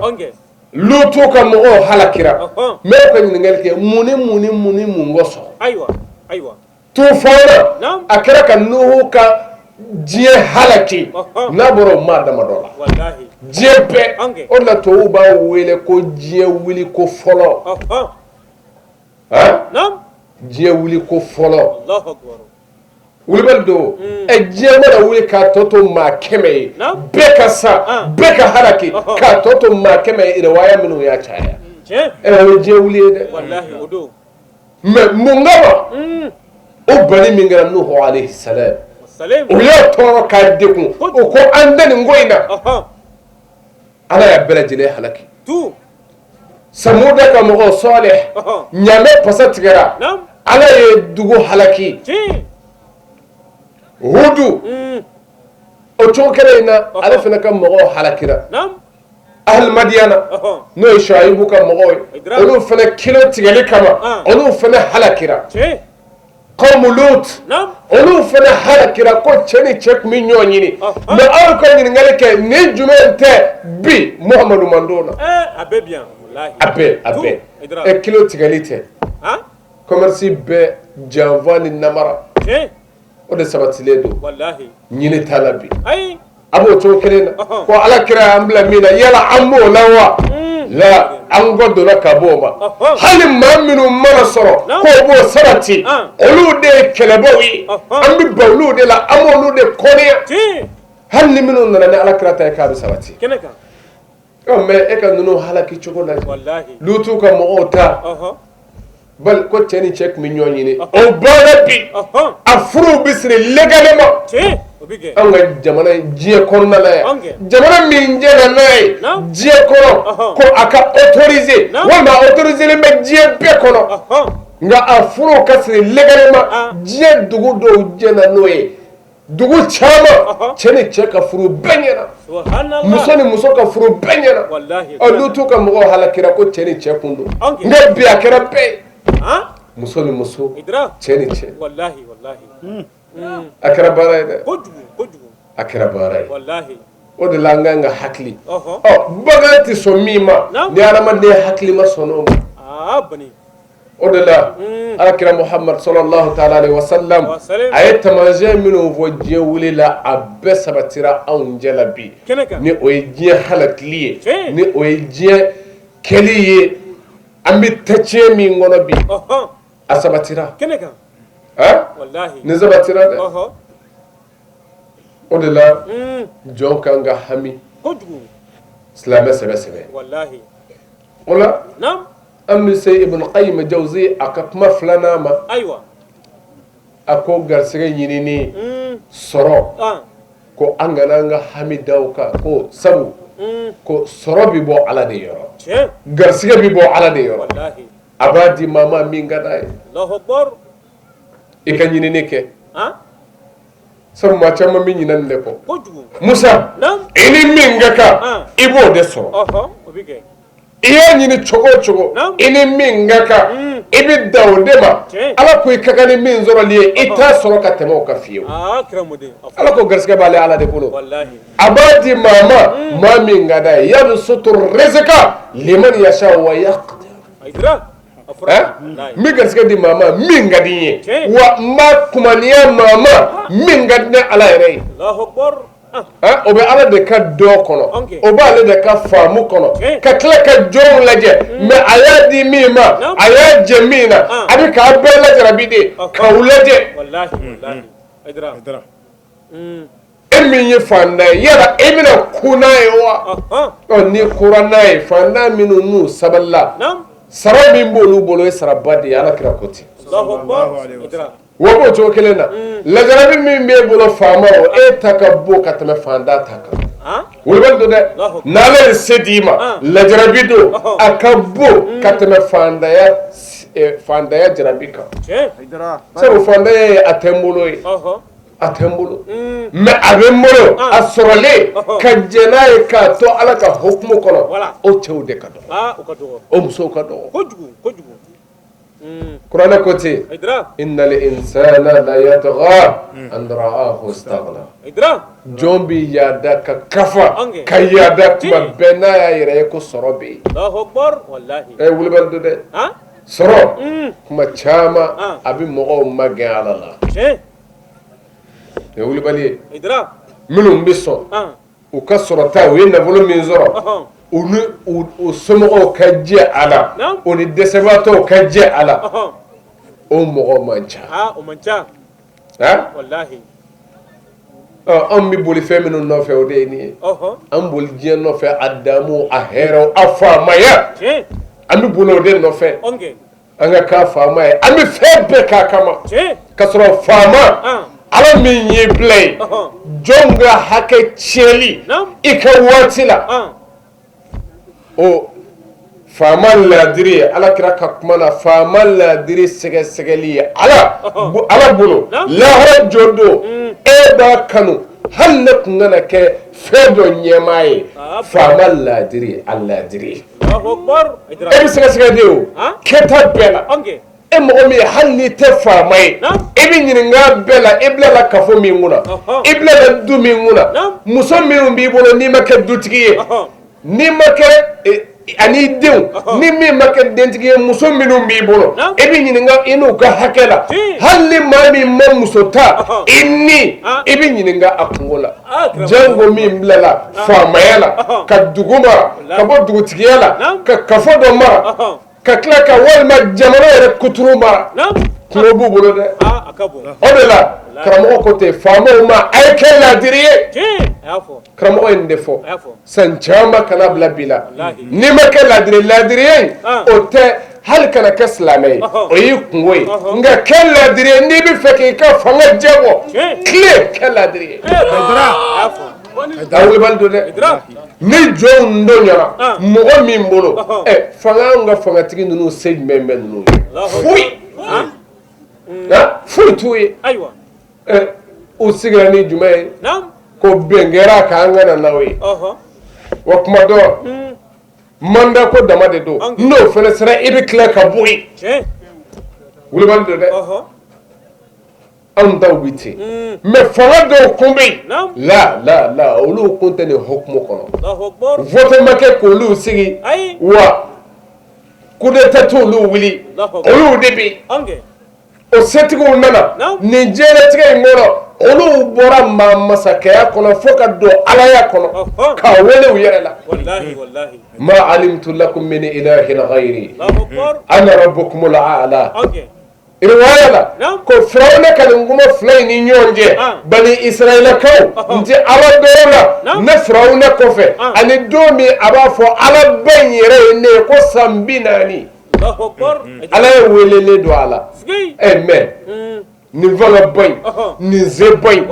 Lutu ka mɔgɔw halakira. N bɛ ka ɲininkali kɛ, mun ni mun ni mun ni mun kosɔn? Ayiwa ayiwa. Tufana, a kɛra ka Nuhu ka diɲɛ halaki, n'a bɔra o maa damadɔ la, diɲɛ bɛɛ. O de la tubabuw b'a wele ko diɲɛ wuli ko fɔlɔ. Diɲɛ wuli ko fɔlɔ. Wulibali don ɛ, diɲɛ mana wuli k'a tɔ to maa 100 ye, bɛɛ ka sa, bɛɛ ka halaki, k'a tɔ to maa 100 ye, riwaya minnu y'a caya, ɛ, o ye diɲɛ wuli ye dɛ. Mais mun kama? O bani min kɛra Nuhu alayhi salam, o y'a tɔɔrɔ k'a degun, o ko an tɛ nin ko in na. Ala y'a bɛɛ lajɛlen halaki. Samuda ka mɔgɔw, Saleh, ɲaamɛ pasa tigɛra, Ala ye dugu halaki. Hudu, o cogo kelen in na, ale fana ka mɔgɔw halakira. Ahli Madiyana, n'o ye Shuayibu ka mɔgɔw ye, olu fana kilo tigɛli kama, olu fana halakira. Qawmu Lut, olu fana halakira ko cɛ ni cɛ tun bɛ ɲɔgɔn ɲini. Mais aw ka ɲininkali kɛ, nin jumɛn tɛ bi Muhamadu mantɔn na? A bɛɛ bi yan, a bɛɛ, a bɛɛ. Ɛ, kilo tigɛli tɛ, commerce bɛɛ janfa ni namara, o de sabatilen don. Ɲini t'a la bi. A b'o cogo kelen na ko ala kira y'an bila min na, yala an b'o la wa? La, an kɔ donna ka bɔ o ma. Hali maa minnu mana sɔrɔ k'o b'o sabati, olu de ye kɛlɛbaw ye, an bɛ ban olu de la, an b'olu de kɔniya, hali ni minnu nana ni ala kira ta ye k'a bɛ sabati. Mais e ka ninnu halaki cogo lajɛ, Lutu ka mɔgɔw ta bali ko cɛ ni cɛ tun bɛ ɲɔgɔn ɲini, o banna bi. A furuw bɛ siri légalement anw ka jamana in diɲɛ kɔnɔna la yan, jamana min jɛra n'a ye diɲɛ kɔnɔ ko a ka autorisé, walima autorisé bɛ diɲɛ bɛɛ kɔnɔ, nka a furuw ka siri légalement, diɲɛ dugu dɔw jɛna n'o ye. Dugu caman, cɛ ni cɛ ka furu bɛɛ ɲɛna, muso ni muso ka furu bɛɛ ɲɛna. Ɔ, Lutu ka mɔgɔw halakira ko cɛ ni cɛ kun don, nka bi a kɛra bɛɛ ye, muso ni muso, cɛ ni cɛ. A kɛra baara ye dɛ, a kɛra baara ye. O de la an ka kan ka hakili. Ɔ, bagan tɛ sɔn min ma, ni hadamaden hakili ma sɔn o ma. O de la ala kira Muhamadu salalahu taala alehi wasalam, a ye taamasiyɛn minnu fɔ diɲɛ wuli la, a bɛɛ sabatira anw cɛ la bi, ni o ye diɲɛ halakili ye, ni o ye diɲɛ kɛli ye. An bɛ tatiɲɛ min kɔnɔ bi, a sabatira, nin sabatira dɛ. O de la jɔn kan ka hami silamɛ sɛbɛ sɛbɛ. O la an bɛ se Ibn Qayyim Jawzi a ka kuma filanan ma. A ko garisɛgɛ ɲinini sɔrɔ ko an kana an ka hami da o kan, ko sabu ko sɔrɔ bɛ bɔ Ala de yɔrɔ, garisɛgɛ bɛ bɔ Ala de yɔrɔ, a b'a di maa ma min ka d'a ye. I ka ɲinini kɛ, sabu maa caman bɛ ɲinɛ nin de kɔ. Musa, i ni min ka kan i b'o de sɔrɔ. I y'a ɲini cogo o cogo, i ni min ka kan i bɛ dan o de ma. Ala ko i ka kan ni min sɔrɔli ye, i t'a sɔrɔ ka tɛmɛ o kan fiyewu. Ala ko garisɛgɛ b'ale Ala de bolo, a b'a di maa ma maa min ka d'a ye. Yabsutu rizqa liman yasha wa yaqdir. N bɛ garisɛgɛ di maa ma min ka di n ye, wa n b'a kumaniya maa ma min ka di ne Ala yɛrɛ ye. O bɛ Ala de ka dɔn kɔnɔ, o b'ale de ka faamu kɔnɔ, ka tila ka jɔnw lajɛ. Mais a y'a di min ma, a y'a jɛ min na, a bɛ k'a bɛɛ lajarabi de k'aw lajɛ. E min ye fantan ye, yala e bɛna kun n'a ye wa? N'i kura n'a ye, fantan minnu n'u sabalila, sara min b'olu bolo ye saraba de ye. Ala kira ko ten. Wa b'o cogo kelen na, lajarabi min b'e bolo faama o, e ta ka bon ka tɛmɛ fantan ta kan. Wulibali don dɛ, n'Ala ye se d'i ma, lajarabi don, a ka bon ka tɛmɛ fantanya jarabi kan. Sabu fantanya ye a tɛ n bolo ye, a tɛ n bolo, mais a bɛ n bolo, a sɔrɔlen ka jɛn n'a ye k'a to Ala ka hukumu kɔnɔ, o cɛw de ka dɔgɔ, o musow ka dɔgɔ. Kuranɛ ko ten, innal insana la yatgha an ra'ahu istaghna. Jɔn bɛ yaada ka kafa, ka yaada tuma bɛɛ n'a y'a yɛrɛ ye ko sɔrɔ bɛ yen. Ɛ wulibali don dɛ, sɔrɔ kuma caman a bɛ mɔgɔw magɛn Ala la. O ye wulibali ye. Minnu bɛ sɔn u ka sɔrɔta, u ye nafolo min sɔrɔ, u ni u somɔgɔw ka jɛ a la, u ni dɛsɛbaatɔw ka jɛ a la, o mɔgɔ man ca. Anw bɛ boli fɛn minnu nɔfɛ, o de ye nin ye. An boli diɲɛ nɔfɛ, a damu, a hɛrɛw, a faamaya, an bɛ boli o de nɔfɛ. An ka k'a faama ye, an bɛ fɛn bɛɛ k'a kama, ka sɔrɔ faama Ala min y'i bila yen, jɔn ka hakɛ tiɲɛli i ka waati la, o faama laadiri ye. Ala kira ka kuma na, faama laadiri sɛgɛsɛgɛli ye Ala bolo lahara jɔ don. E b'a kanu hali ne tun kana kɛ fɛn dɔ ɲɛmaa ye, faama laadiri, a laadiri. E bɛ sɛgɛsɛgɛ de o kɛta bɛɛ la. E mɔgɔ min ye, hali n'i tɛ faama ye, e bɛ ɲininka bɛɛ la. E bilala kafo min kunna, e bilala du min kunna, muso minnu b'i bolo n'i ma kɛ dutigi ye, n'i ma kɛ ani denw, ni min ma kɛ dentigi ye, muso minnu b'i bolo, e bɛ ɲininka i n'u ka hakɛ la. Hali ni maa min ma muso ta, i ni i bɛ ɲininka a kungo la. Jango min bilala faamaya la, ka dugu mara, ka bɔ dugutigiya la, ka kafo dɔ mara, ka tila ka walima jamana yɛrɛ kuturu mara, kungo b'u bolo dɛ. O de la karamɔgɔ ko ten faamaw ma, a ye kɛ laadiri ye. Karamɔgɔ ye nin de fɔ san caman, kana bila bi la. N'i ma kɛ laadiri, laadiri ye o tɛ hali kana kɛ silamɛ ye, o y'i kungo ye. Nka kɛ laadiri ye n'i bɛ fɛ k'i ka fanga jɛbɔ, tile kɛ laadiri ye. A wulibali don dɛ. Ni jɔnw tɔɲɔra mɔgɔ min bolo, ɛ fanga, anw ka fangatigi ninnu, se jumɛn bɛ ninnu ye? Foyi, foyi t'u ye. U sigira ni jumɛn ye? Ko bɛn kɛra k'an kana n'aw ye. Wa kuma dɔ mandat ko dama de don, n'o fana sera i bɛ tila ka bɔ yen. Wulibali don dɛ. Anw taw bɛ ten, mais fanga dɔw kun bɛ yen, la la la, olu kun tɛ nin hukumu kɔnɔ. Vote ma kɛ k'olu sigi, wa coup d'état t'olu wuli, olu de bɛ yen. O setigiw nana nin diɲɛlatigɛ in kɔnɔ, olu bɔra maa masakɛya kɔnɔ fo ka don alaya kɔnɔ k'a wele u yɛrɛ la. Ma alimtu lakum min ilahin ghayri ana rabbukumul a'la. Riwaya la ko Firawuna ka nin kuma fila in ni ɲɔgɔn cɛ bani Israilakaw n tɛ Ala dɔn la ne Firawuna kɔfɛ ani don min a b'a fɔ Ala ba in yɛrɛ ye ne ye ko san 40 Ala ye welelen don a la ɛ mais nin fangaba in nin seba in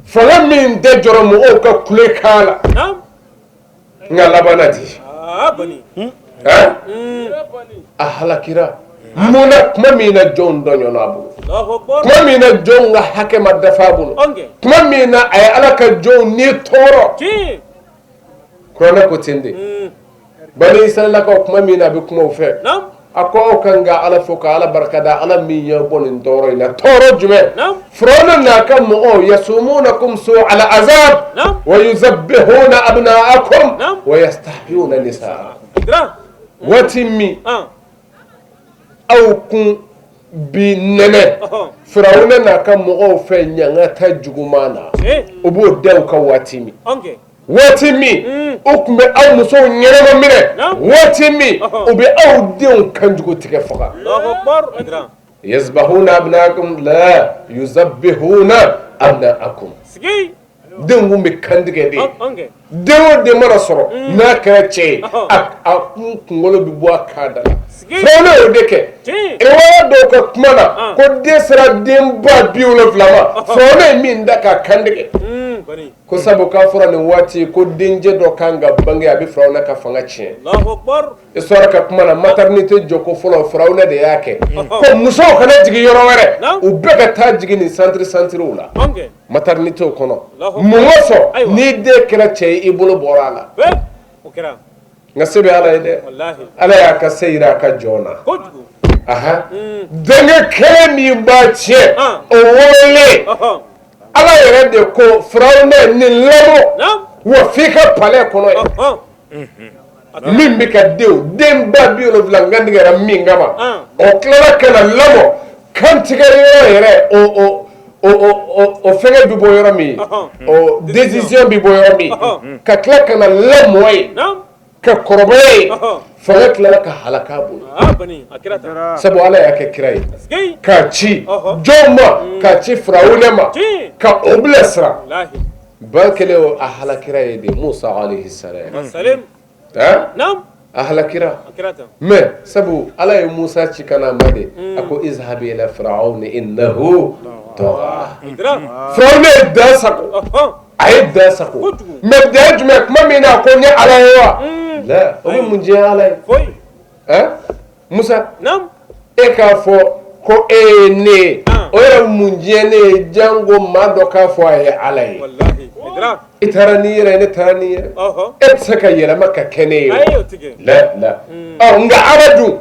fanga min tɛ jɔrɔ mɔgɔw ka kulekan la nka labanna di a halakira mun na tuma min na jɔnw tɔɲɔna a bolo tuma min na jɔnw ka hakɛ ma dafa a bolo tuma min na a ye Ala ka jɔnw ni tɔɔrɔ kuranɛ ko ten de bani Israilakaw tuma min na a bɛ kuma u fɛ a ko aw kan ka Ala fo ka Ala barika da Ala min y'aw bɔ nin tɔɔrɔ in na tɔɔrɔ jumɛn Firawuna n'a ka mɔgɔw yasumunakum su'al azab wa yuzabbihuna abna'akum wa yastahyuna nisa'akum waati min aw kun bi nɛnɛ Firawuna n'a ka mɔgɔw fɛ ɲangata juguman na u b'o da aw kan waati min waati min u tun bɛ aw musow ɲɛnama minɛ waati min u bɛ aw denw kanjugu tigɛ faga yazbahuna abnaakum la yuzabbihuna abnaakum denw tun bɛ kantigɛ de den o den mana sɔrɔ n'a kɛra cɛ ye a kunkolo bɛ bɔ a kan da la Firawuna y'o de kɛ riwaya dɔw ka kuma na ko den sera den 70 ma Firawuna ye min da k'a kantigɛ ko sabu k'a fɔra nin waati ko dencɛ dɔ kan ka bange a bɛ Firawuna ka fanga tiɲɛ histoire ka kuma na maternité jɔko fɔlɔ Firawuna de y'a kɛ ko musow kana jigin yɔrɔ wɛrɛ u bɛɛ ka taa jigin nin centre centrew la maternitéw kɔnɔ mun kosɔn n'i den kɛra cɛ ye i bolo bɔra a la nka se bɛ Ala ye dɛ Ala y'a ka se jira a ka jɔn na denkɛ kelen min b'a tiɲɛ o wololen Ala yɛrɛ de ko Firawuna nin lamɔ wa f'i ka palais kɔnɔ yen min bɛ ka denw den 70 kantigɛra min kama o tilala ka na lamɔ kantigɛ yɔrɔ yɛrɛ o fɛngɛ bɛ bɔ yɔrɔ min o décision bɛ bɔ yɔrɔ min ka tila ka na lamɔ yen ka kɔrɔbaya yen fanga tilala ka halaka a bolo sabu Ala y'a kɛ kira ye k'a ci jɔn ma k'a ci Firawuna ma ka o bilasira ba kelen o a halakira yen de Musa alayhi salam a halakira mais sabu Ala ye Musa ci ka na a ma de a ko izhab ila firawuna innahu tagha Firawuna ye dan sago a ye dan sago mais dan jumɛn tuma min na a ko n ye Ala ye wa la o bɛ mun diya Ala ye Musa e k'a fɔ ko e ye ne ye o yɛrɛ mun diya ne ye janko maa dɔ k'a fɔ a ye Ala ye i taara n'i yɛrɛ ye ne taara ni n yɛrɛ e tɛ se ka yɛlɛma ka kɛ ne ye la la nka Ala dun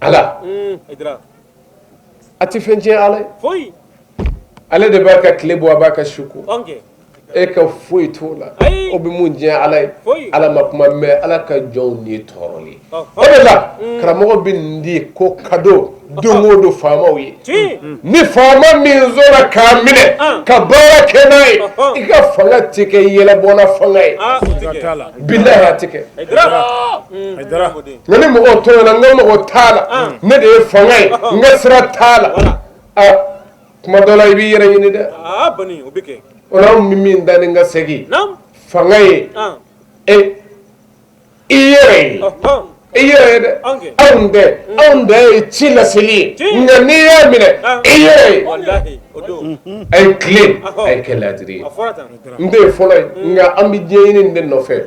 Ala a tɛ fɛn tiɲɛ Ala ye ale de b'a ka tile bɔ a b'a ka su ko e ka foyi t'o la o bɛ mun diya Ala ye Ala ma kuma mais Ala ka jɔnw ni tɔɔrɔli o de la karamɔgɔ bɛ nin di ko cadeau don o don faamaw ye ni faama min sɔnna k'a minɛ ka baara kɛ n'a ye i ka fanga tɛ kɛ yɛlɛbɔnna fanga ye bilahi a tɛ kɛ nka ni mɔgɔw tɔɲɔna n ka mɔgɔ t'a la ne de ye fanga ye n ka sira t'a la kuma dɔ la i b'i yɛrɛ ɲini dɛ o la anw bɛ min da ni ka segin fanga ye e i yɛrɛ ye i yɛrɛ ye dɛ anw tɛ anw ta ye ci laseli ye nka n'i y'a minɛ i yɛrɛ ye a ye tilen a ye kɛ laadiri ye n tɛ fɔlɔ ye nka an bɛ diɲɛ ɲini de nɔfɛ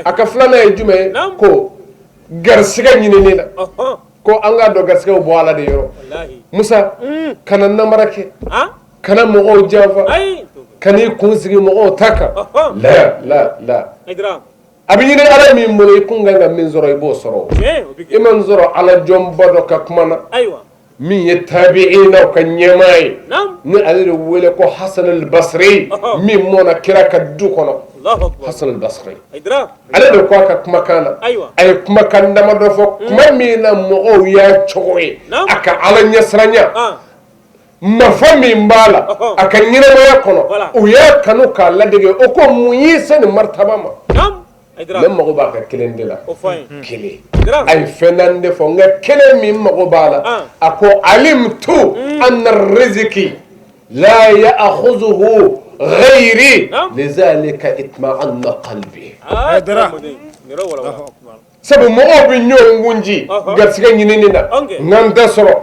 a ka filanan ye jumɛn ye ko garisɛgɛ ɲinini na ko an k'a dɔn garisɛgɛw bɔ Ala de yɔrɔ Musa kana namara kɛ kana mɔgɔw janfa kan'i kun sigi mɔgɔw ta kan la la la a bɛ ɲini Ala min bolo i kun kan ka min sɔrɔ i b'o sɔrɔ i ma n sɔrɔ Ala jɔnba dɔ ka kuma na min ye tabi'inaw ka ɲɛmaa ye ni ale de wele ko Hasan al-Basri min mɔna kira ka du kɔnɔ Hasan al-Basri ale de ko a ka kumakan na a ye kumakan damadɔ fɔ tuma min na mɔgɔw y'a cogo ye a ka Ala ɲɛsiranya nafa min b'a la a ka ɲɛnamaya kɔnɔ u y'a kanu k'a ladege o ko mun y'i se nin martaba ma. Mais n mago b'a ka kelen de la, kelen. A ye fɛn naani de fɔ, nka kelen min mago b'a la, a ko alimtu anna riziki la ya'khuzuhu ghayri lizalika itma'anna qalbi. Sabu mɔgɔw bɛ ɲɔgɔn kunji garisɛgɛ ɲinini na, nka n tɛ sɔrɔ,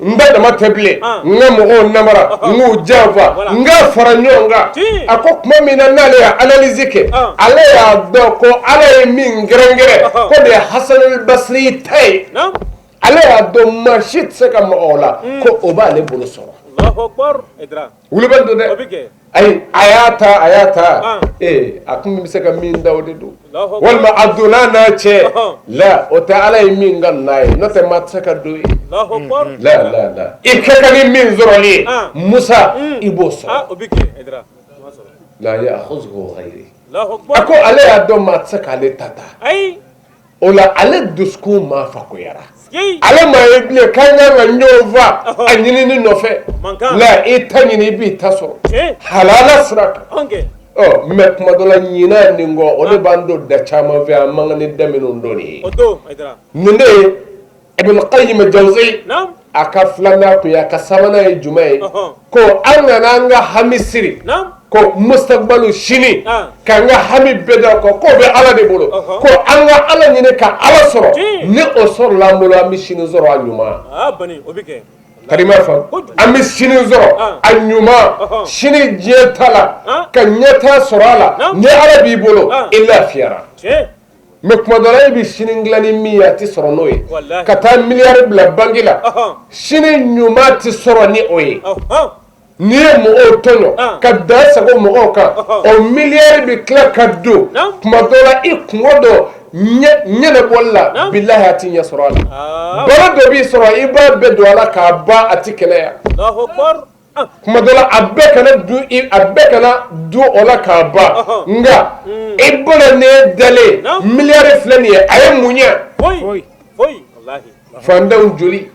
n da dama tɛ bilen, n ka mɔgɔw namara, n k'u janfa, n ka fara ɲɔgɔn kan. A ko tuma min na n'ale y'a analyse kɛ, ale y'a dɔn ko Ala ye min kɛrɛnkɛrɛn ko de ye Hasanul Basiri ta ye. Ale y'a dɔn maa si tɛ se ka maga o la, ko o b'ale bolo sɔrɔ. Wulibali don dɛ. Ayi, a y'a ta, a y'a ta, ee, a kun bɛ se ka min da o de don, walima a donna n'a cɛ la, o tɛ Ala ye min ka n'a ye, n'o tɛ maa tɛ se ka don yen. La la la, i ka kan ni min sɔrɔli ye, Musa, i b'o sɔrɔ. La ya'khuzuhu ghayri. A ko ale y'a dɔn maa tɛ se k'ale ta ta. O la ale dusukun maa fakoyara, ale ma ye bilen k'an kan ka ɲɔgɔn fa a ɲinini nɔfɛ la. I ta ɲini, i b'i ta sɔrɔ halala sira kan. Ɔ mais tuma dɔ la, ɲinɛ nin kɔ, o de b'an don da caman fɛ, an man kan ni da minnu donni ye. Nin de ye Ibn Qayyim Jawzi a ka filanan kun ye. A ka sabanan ye jumɛn ye? Ko an kana an ka hami siri ko mustakbalu, sini, k'an ka hami bɛɛ da kɔ, k'o bɛ Ala de bolo, ko an ka Ala ɲini ka Ala sɔrɔ. Ni o sɔrɔla an bolo, an bɛ sini sɔrɔ a ɲuman. Karima fa, an bɛ sini sɔrɔ a ɲuman, sini diɲɛ ta la, ka ɲɛtaa sɔrɔ a la. Ni Ala b'i bolo, i lafiyara. Mais tuma dɔ la, e bɛ sini dilan ni min ye, a tɛ sɔrɔ n'o ye. Ka taa miliyari bila banki la, sini ɲuman tɛ sɔrɔ ni o ye. N'i ye mɔgɔw tɔɲɔ ka da sago mɔgɔw kan, o miliyari bɛ tila ka don tuma dɔ la i kungo dɔ ɲɛnabɔli la, bilahi a tɛ ɲɛ sɔrɔ a la. Bana dɔ b'i sɔrɔ, i b'a bɛɛ don a la k'a ban, a tɛ kɛnɛya. Tuma dɔ la, a bɛɛ kana dun, a bɛɛ kana dun o la k'a ban. Nka i bɔra ne dalen, miliyari filɛ nin ye, a ye mun ɲɛ? Fantanw joli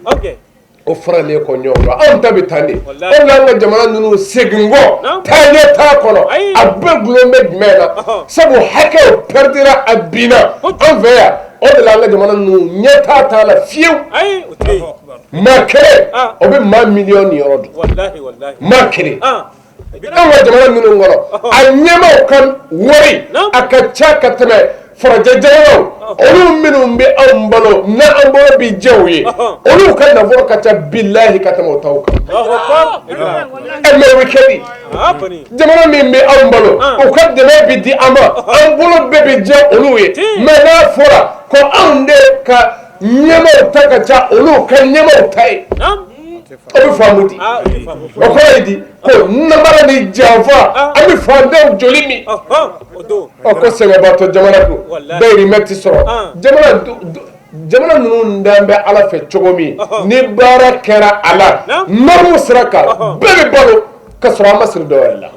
o faralen kɔ ɲɔgɔn kan, anw ta bɛ tan de. O de la an ka jamana ninnu segin kɔ, taaɲɛ t'a kɔnɔ. A bɛɛ gulon bɛ jumɛn na? Sabu hakɛw pɛrɛdira, a binna an fɛ yan. O de la an ka jamana ninnu ɲɛtaa t'a la fiyewu. Maa kelen o bɛ maa miliyɔn ni yɔrɔ dun, maa kelen. Anw ka jamana minnu kɔnɔ, a ɲɛmaaw ka wari a ka ca ka tɛmɛ farajɛ jamanaw, olu minnu bɛ anw balo n'an bolo bi jɛ u ye, olu ka nafolo ka ca bilahi ka tɛmɛ o taw kan. Ɛ mais o bɛ kɛ di? Jamana min bɛ anw balo, u ka dɛmɛ bɛ di an ma, an bolo bɛɛ bɛ jɛ olu ye. Mais n'a fɔra ko anw de ka ɲɛmaaw ta ka ca olu ka ɲɛmaaw ta ye, o bɛ faamu di? O kɔrɔ ye di? Ko namara ni janfa, an bɛ fantanw joli min. Ɔ ko sɛgɛnbaatɔ jamana don, dayirimɛ tɛ sɔrɔ. Jamana ninnu dan bɛ Ala fɛ cogo min, ni baara kɛra a la norme sira kan, bɛɛ bɛ balo ka sɔrɔ an ma siri dɔ wɛrɛ la,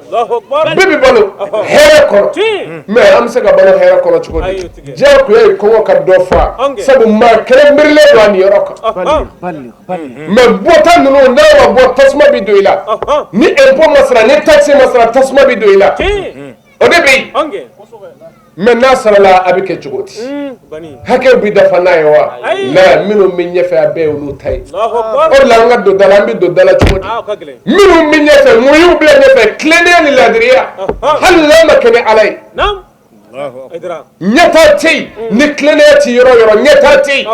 bɛɛ bɛ balo hɛrɛ kɔnɔ. Mais an bɛ se ka balo hɛrɛ kɔnɔ cogo di? Diyagoya ye kɔngɔ ka dɔ fa, sabu maa kelen miirilen don a niyɔrɔ kan. Mais bɔta ninnu, n'a ma bɔ, tasuma bɛ don i la. Ni impôt ma sara, ni taxe ma sara, tasuma bɛ don i la. O de bɛ yen. Mais n'a sarala, a bɛ kɛ cogo di? Hakɛw bɛ dafa n'a ye wa? La minnu bɛ ɲɛfɛ, a bɛɛ ye olu ta ye. O de la an ka don da la, an bɛ don da la cogo di? Minnu bɛ ɲɛfɛ, mun y'u bila ɲɛfɛ? Tilennenya ni laadiriya, hali n'a ma kɛ ni Ala ye. Ɲɛtaa tɛ yen ni tilennenya tɛ yɔrɔ yɔrɔ, ɲɛtaa tɛ yen.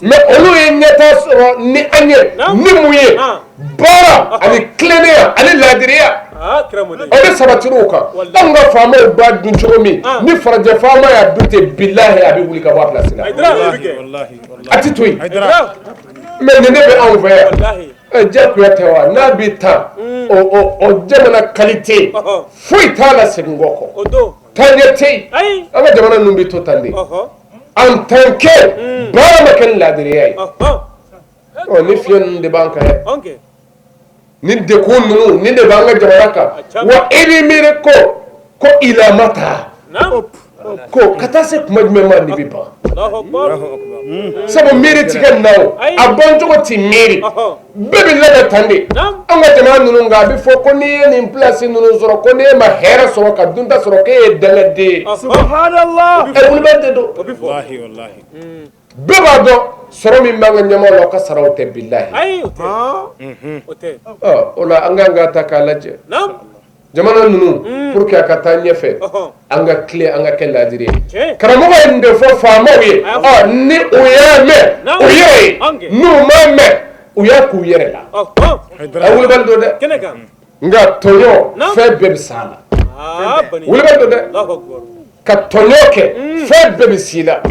Mais olu ye ɲɛtaa sɔrɔ ni an ye ni mun ye? Baara ani tilennenya ani laadiriya, o de sabatir'u kan. Anw ka faamaw b'a dun cogo min, ni farajɛ faama y'a dun ten, bilahi a bɛ wuli ka bɔ a place la, a tɛ to yen. Mais nin de bɛ anw fɛ yan, diyagoya tɛ wa? N'a bɛ tan, o jamana qualité foyi t'a la segin kɔ kɔ, taaɲɛ tɛ yen. An ka jamana ninnu bɛ to tan de en tant que baara ma kɛ ni laadiriya ye. Ɔ ni fiɲɛ ninnu de b'an kan yan, ni degun ninnu nin de b'an ka jamana kan. Wa e b'i miiri ko ilama ta Ko ka taa se tuma jumɛn ma nin bɛ ban? Sabu miiri tigɛ na o, a bancogo tɛ miiri, bɛɛ bɛ labɛn tan de. An ka jamana ninnu kan, a bɛ fɔ ko n'i ye nin place ninnu sɔrɔ, ko n'e ma hɛrɛ sɔrɔ ka dunta sɔrɔ, k'e ye dangaden ye. Subhanallah. Ɛ, wulibali de don. Bɛɛ b'a dɔn sɔrɔ min b'an ka ɲɛmaaw la, o ka saraw tɛ, bilahi. Ɔ, o la an kan ka ta k'a lajɛ jamana ninnu, pour que a ka taa ɲɛfɛ, an ka tile, an ka kɛ laadiri ye. Karamɔgɔ ye nin de fɔ faamaw ye. Ɔ, ni u y'a mɛn, o yɛrɛ ye, n'u m'a mɛn, u y'a k'u yɛrɛ la. A wulibali don dɛ, nka tɔɲɔ fɛn bɛɛ bɛ s'a la. Wulibali don dɛ, ka tɔɲɔ kɛ, fɛn bɛɛ bɛ s'i la.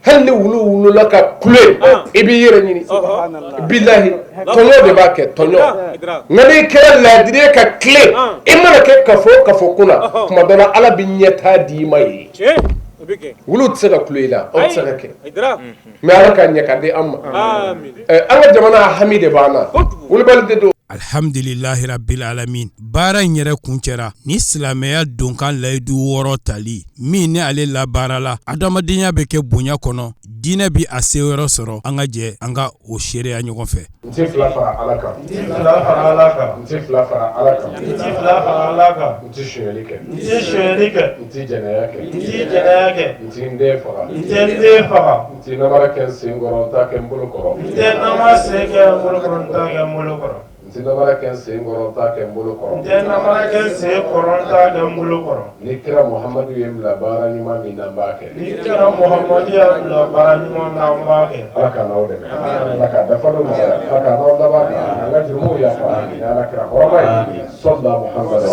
Hali ni wulu wulula ka kule, i b'i yɛrɛ ɲini, bilahi. Tɔɲɔ de b'a kɛ, tɔɲɔ. Nka n'i kɛra laadiri ye ka tile, i mana kɛ kafo o kafo kunna, tuma dɔ la Ala bɛ ɲɛtaa d'i ma ye. Wulu tɛ se ka kule i la, o tɛ se ka kɛ. Mais Ala ka ɲɛ ka di an ma. An ka jamana hami de b'an na, wulibali de don. Alhamdulilahi rabbil alamin. Baara in yɛrɛ kuncɛra ni silamɛya donkan layidu 6 tali min ni ale labaarala, adamadenya bɛ kɛ bonya kɔnɔ, diinɛ bɛ a seyɔrɔ sɔrɔ. An ka jɛ an ka o seereya ɲɔgɔn fɛ. N tɛ fila fara Ala kan. N tɛ fila fara Ala kan. N tɛ fila fara Ala kan. N tɛ fila fara Ala kan. N tɛ sonyali kɛ. N tɛ sonyali kɛ. N tɛ jɛnɛya kɛ. N tɛ jɛnɛya kɛ. N tɛ n den faga. N tɛ n den faga. N tɛ namara kɛ n sen kɔrɔ, n t'a kɛ n bolo kɔrɔ. N tɛ namara sen kɛ n bolo kɔrɔ, n t'a kɛ n bolo kɔrɔ. N tɛ namara kɛ n sen kɔrɔ, n t'a kɛ n bolo kɔrɔ. N tɛ namara kɛ n sen kɔrɔ, n t'a kɛ n bolo kɔrɔ. Ni kira Muhamadu ye n bila baara ɲuman min na, n b'a kɛ. Ni kira Muhamadu y'a bila baara ɲuman na, n b'a kɛ. Ala ka n'aw dɛmɛ. Ala ka dafaliw nɔgɔya. Ala ka n'aw laban. An ka jurumuw yafa. Ni Ala kira hɔrɔma ye. Sɔlila Muhamadu.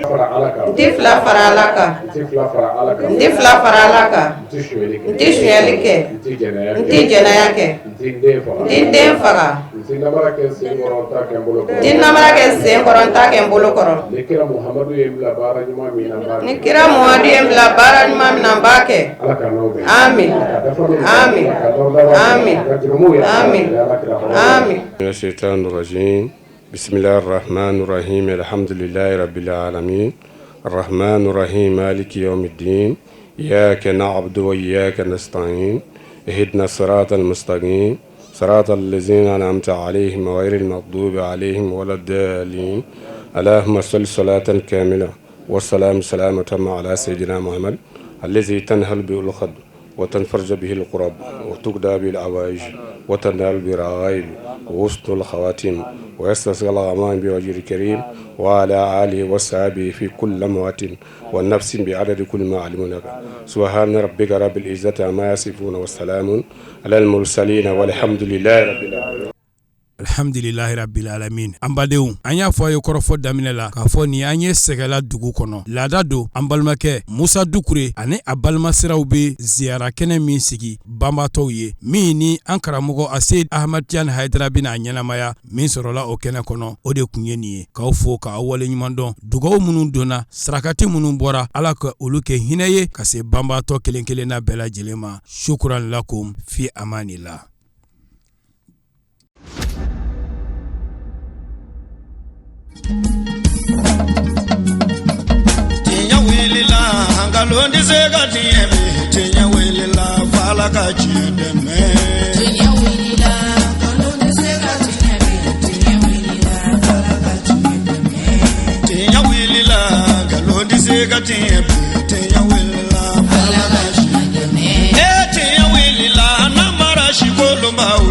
Fara Ala kan. N tɛ fila fara Ala kan. N tɛ fila fara Ala kan. N tɛ fila fara Ala kan. N tɛ sonyali kɛ. N tɛ sonyali kɛ. N tɛ jɛnɛya kɛ. N tɛ jɛnɛya kɛ. N tɛ n den faga. N tɛ n den faga. N tɛ namara kɛ n sen kɔrɔ, n t'a kɛ n bolo kɔrɔ. N tɛ namara kɛ n sen kɔrɔ, n t'a kɛ n bolo kɔrɔ. Ni kira Muhamadu ye n bila baara ɲuman min na, n b'a kɛ. Ni kira Muhamadu ye n bila baara ɲuman min na, n b'a kɛ. Ala ka n'aw dɛmɛ. Amin. Ala ka dafaliw nɔgɔya. Amin. Ala ka n'aw laban. Amin. An ka jurumuw yafa. Amin. Ni Ala kira hɔrɔma ye. Amin. من الشيطان الرجيم. بسم الله الرحمن الرحيم. الحمد لله رب العالمين الرحمن الرحيم مالك يوم الدين. إياك نعبد وإياك نستعين. اهدنا الصراط المستقيم، صراط الذين أنعمت عليهم غير المغضوب عليهم ولا الضالين. اللهم صل صلاة كاملة والسلام سلامة على سيدنا محمد الذي تنهل به الخد وتنفرج به القرب وتقضى به العوائج وتنال به الرغائب وحسن الخواتيم ويستسقى الغمام بوجه الكريم، وعلى آله وصحبه في كل موات والنفس بعدد كل ما علمنا. سبحان ربك رب العزة عما يصفون والسلام على المرسلين والحمد لله رب العالمين. Alhamdulilahi rabbil alamin. An badenw, an y'a fɔ a ye kɔrɔfɔ daminɛ la k'a fɔ nin an ye sɛgɛla dugu kɔnɔ, laada don. An balimakɛ Musa Dukure ani a balimasiraw bɛ ziyara kɛnɛ min sigi banbaatɔw ye, min ni an karamɔgɔ Aseyidu Ahamadu Tijani Hayidara bɛna a ɲɛnamaya. Min sɔrɔla o kɛnɛ kɔnɔ, o de kun ye nin ye. K'aw fo k'aw waleɲuman dɔn. Dugaw minnu donna, sarakati minnu bɔra, Ala ka olu kɛ hinɛ ye ka se banbaatɔ kelen kelenna bɛɛ lajɛlen ma. Shukran lakum fi amanillah. Tiɲɛ wulila, nkalon tɛ se ka tiɲɛ bi. Tiɲɛ wulila, f'Ala ka tiɲɛ dɛmɛ. Tiɲɛ wulila, nkalon tɛ se ka tiɲɛ bi. Tiɲɛ wulila, f'Ala ka tiɲɛ dɛmɛ. Tiɲɛ wulila, nkalon tɛ se ka tiɲɛ bi. Tiɲɛ wulila, f'Ala Ala ka tiɲɛ dɛmɛ. E tiɲɛ wulila, namara si kolonba o.